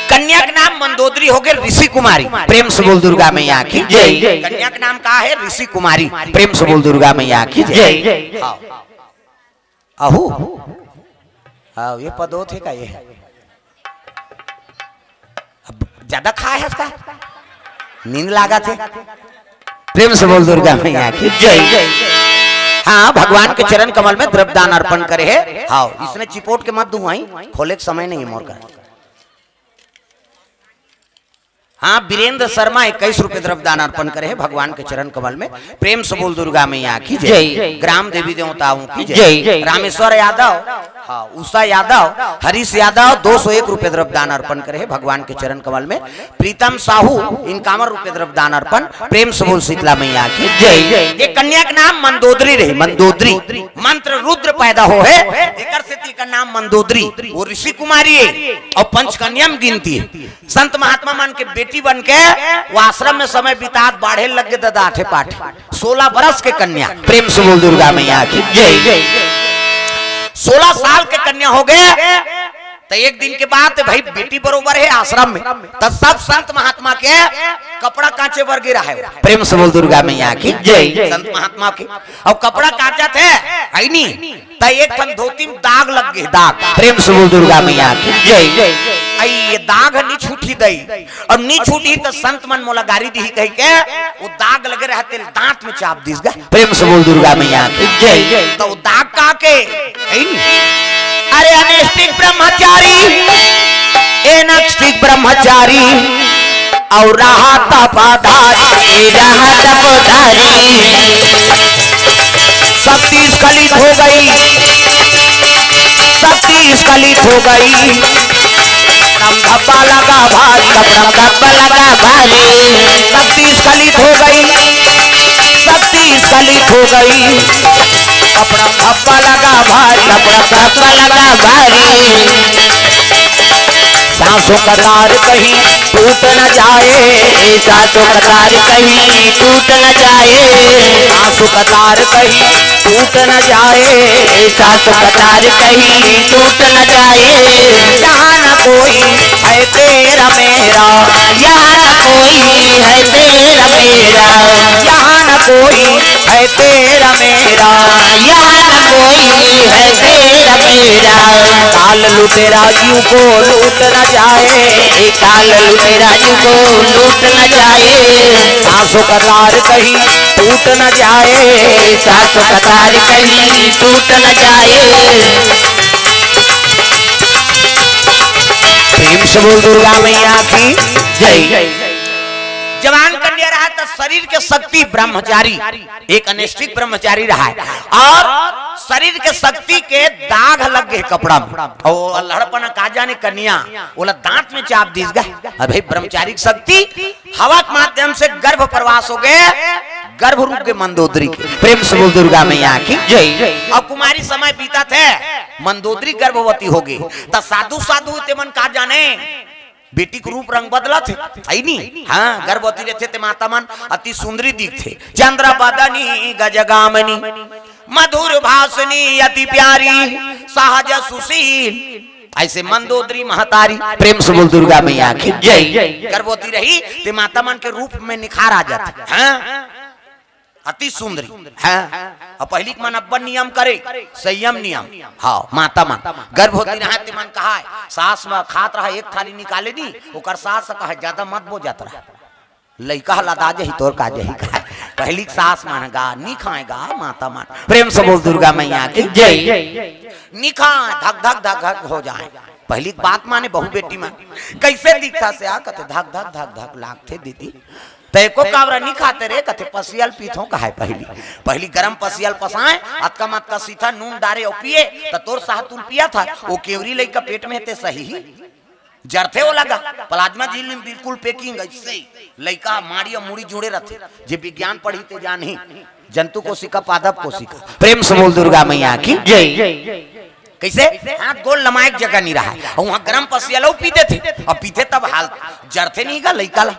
कन्या के नाम मंदोदरी हो गए, ऋषि कुमारी। प्रेम से बोल दुर्गा मैया की जय। कन्या के नाम का है? ऋषि कुमारी। प्रेम से बोल दुर्गा मैया की जय। हाँ। अहू। हाँ, ये पदो थे का ये? अब ज्यादा खाए है इसका? नींद लागा थे। प्रेम से बोल दुर्गा मैया की जय। हाँ, भगवान के चरण कमल में द्रव्य दान अर्पण करे है। हाँ, इसने चिपोट के मत दुआई, खोले के समय नहीं है मोर का। हाँ, वीरेंद्र शर्मा इक्कीस रुपए द्रव्य दान अर्पण करे है भगवान के चरण कमल में। प्रेम से बोल दुर्गा मैया की जय। जय। ग्राम देवी देवताओं की जय। जय। रामेश्वर यादव, हाँ, उषा यादव, हरीश यादव दो सौ एक रुपए द्रव्य दान अर्पण करे है भगवान के चरण कमल में। प्रीतम साहू इक्यावन रुपए द्रव्य दान अर्पण। प्रेम से बोल शीतला मैया की जय। ये कन्या का नाम मंदोदरी रही, मंदोदरी। मंत्र रुद्र पैदा हो है, एकर सेती का नाम मंदोदरी। वो ऋषि कुमारी है और पंचकन्या में गिनती है। संत महात्मा मन के बेटी बन के वो आश्रम में समय बितात, बाढ़े लग गए ददा आठे पाठ। सोलह बरस के कन्या। प्रेम से बोल दुर्गा मैया की जय। सोलह साल के कन्या हो गए, तो एक दिन के बाद भाई बेटी बरोबर है आश्रम में, तो सब संत महात्मा के कपड़ा कांचे बर गिरा है। प्रेम से बोल दुर्गा मैया की जय। संत महात्मा के और कपड़ा कांचा थे, है नी, तो एक ठन धोती में दाग लग गए, दाग। प्रेम से बोल दुर्गा मैया की जय। आई ये दाग नहीं छूटी दई, और नहीं छूटी तो संत मन मोला गारी दी कह के वो दाग लगे रहते दांत में चाप दीस गा। प्रेम से बोल दुर्गा मैया की जय। तो दाग का के, है नी? अरे अनैष्ठिक ब्रह्मचारी, एनैष्ठिक ब्रह्मचारी, और रहा तपधारी, रहा तपधारी। शक्ति स्खलित हो गई, शक्ति स्खलित हो गई। कपड़ा धब्बा लगा भारी, कपड़ा धब्बा लगा भारी। शक्ति स्खलित हो गई, शक्ति स्खलित हो गई। कपड़ा धब्बा लगा भारी, कपड़ा धब्बा लगा भारी। सांसों का तार कहीं टूट न जाए, सांसों का तार कहीं टूट न जाए। सांसों का तार कहीं टूट न जाए, सांसों का तार कहीं टूट न जाए। यहाँ न कोई है तेरा मेरा, यहाँ न कोई है तेरा मेरा, यहाँ न कोई है तेरा मेरा, यहाँ न कोई है तेरा मेरा। काल लुटेरा यू को लूट न जाए, काल लुटेरा यू को लूट न जाए। सांसों का तार कहीं टूट न जाए, सांसों का तार कहीं टूट न जाए। प्रेम से बोल दुर्गा मैया की जय। जवान कन्या रहा तो शरीर के शक्ति ब्रह्मचारी, एक अनैष्ठिक ब्रह्मचारी रहा है, और शरीर के शक्ति के दाग लग गए कपड़ा में, और वो लड़पना का जाने कन्या, ओला दांत में चाप दीस गा। अरे भाई, ब्रह्मचारी की शक्ति हवा के माध्यम से गर्भ प्रवास हो गए, गर्भ रुक गए मंदोदरी के। प्रेम से बोल दुर्गा मैया की जय। अब कुमारी समय बीता थे, मंदोदरी गर्भवती हो गई, तो साधु साधु ते मन का जाने बेटी के रूप रंग बदलत हे, है नी? हाँ, गर्भवती रहथे ते माता मन अति सुंदरी दिखथे। चंद्र बदनी गजगामिनी, मधुर भाषिणी अति प्यारी, सहज सुशील। ऐसे मंदोदरी महतारी, प्रेम से बोल दुर्गा मैया की जय। गर्भवती रही ते माता मन के रूप में निखार आ जाथे। हाँ? अति सुंदरी। हाँ। अब पहिली के मन अब्बड़ नियम करे, संयम नियम। हाँ, माता मन। गर्भवती रहा ते मन कहा है, सास म खात रहा, एक थाली निकाले नी, ओकर सास कहा, "ज्यादा मत बो, जात रहा।" लइका ह लदा जही, तोर का जही काय? पहिली के सास मन गा, नी खाय गा माता मन। प्रेम से बोल दुर्गा मैया की जय। नी खाय, धक धक धक धक हो जाय। पहिली के बात माने बहू बेटी मन। कइसे दिखथस या? कथे धक धक धक धक लागथे दीदी। त एको काबरा नी खाते रे? कथे पसियल पीथों कहाय पहिली। पहिली गरम पसियल पसाय, अतका मतका सीथा नून डारे अउ पिए, त तोर साहतूल पियत हे। ओ केवरी लइका पेट में हे ते सही ही। जरथे ओ लगा, प्लाज्मा झिल्ली में बिल्कुल packing अइसे। लइका माड़ी अउ मुड़ी जुड़े रथे। जे विज्ञान पढ़ही ते जानही, जंतु कोशिका, पादप कोशिका। प्रेम से बोल दुर्गा मैया की जय। कइसे? हाथ गोड़ लमाय के जगह नी रहय। अउ उहाँ गरम पसियल अउ पी देथे। अउ पीथे तब हाल जरथे नी गा लइका ला।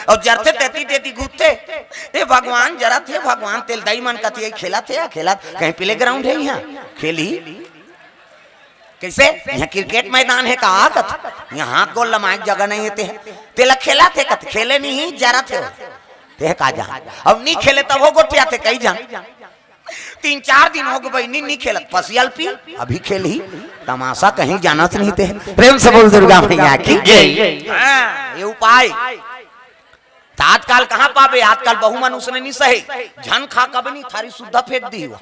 अउ जरथे तेती तेती घुमथे। ए भगवान, जरत हे भगवान, तेला दाई मन कथे खेलत हे या खेलत, कहीं playground हे इहाँ, खेलही। कइसे? इहाँ cricket मैदान हे का? कथे इहाँ हाथ गोड़ लमाय के जगह नइ हे ते। तेला खेलत हे कथे, खेले नी ही, जरत हे। ते का जान? अब नी खेले तब ओ गोठियाथे कई झन। तीन चार दिन होगे बहिनी, नी खेलत, पसियल पी, अभी खेलही। तमाशा कहीं जानत नहीं ते। प्रेम से बोल दुर्गा मैया की जय। हाँ, ये उपाय। त आजकल कहाँ पाबे? आजकल बहू मन उसने नी सहे, झन खा कबे नी, थारी सुद्धा फेंक दिही वो।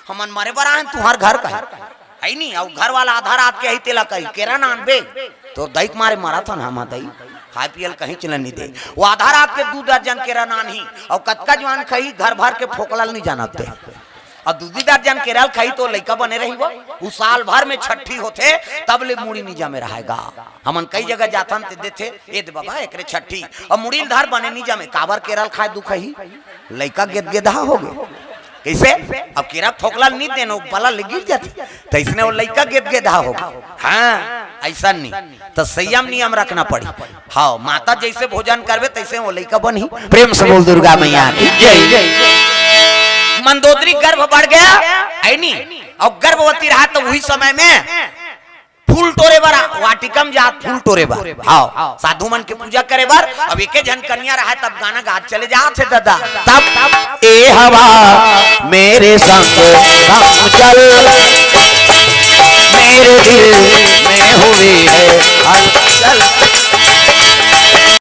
हमन मरे बर आएन तुँहर घर कहे। हइ नी, अउ घर वाला आधा रात के आही तेला कही, "केरा नानबे?" तोर दाई के मारे मरत हन हम, दाई। खाय पियल कहीं चलन नी दे। वो आधा रात के दू दर्जन केरा नानही, अउ कतका जुवान खाही, घर भर के फोकला ल नी जानत ते। अउ दू दू दर्जन केरा ल खाही त लइका बने रही वो। उ साल भर में छट्ठी होथे, तब ले मुड़ी नी जमे रहय गा। हमन कई जगह जाथन ते देथे, "ए दे बाबा, एकरे छट्ठी।" अउ मुड़ी ल धर बने नी जमे, काबर केरा ल खाय दुखही? लइका गेदगेदहा होगे। कइसे? अब केरा फोकला ल नी देन, ओ बला ले गिर जाथे। तइसने ओ लइका गेदगेदहा होगे। हाँ, अइसन नी। त संयम नियम रखना पड़ी। हाँ, माता जइसे भोजन करबे, तइसे ओ लइका बनही। प्रेम से बोल दुर्गा मैया की जय। मंदोदरी गर्भ बढ़ गया, हइ नी? अउ गर्भवती रहय त उही समय में फूल टोरे बर, वाटिका म जात फूल टोरे बर। हाँ, साधु मन के पूजा करे बर। अब एके झन कनिया रहय, तब गाना गात चले जात हे ददा। तब ए हवा मेरे संग हम चल, मेरे दिल में हुई है हलचल।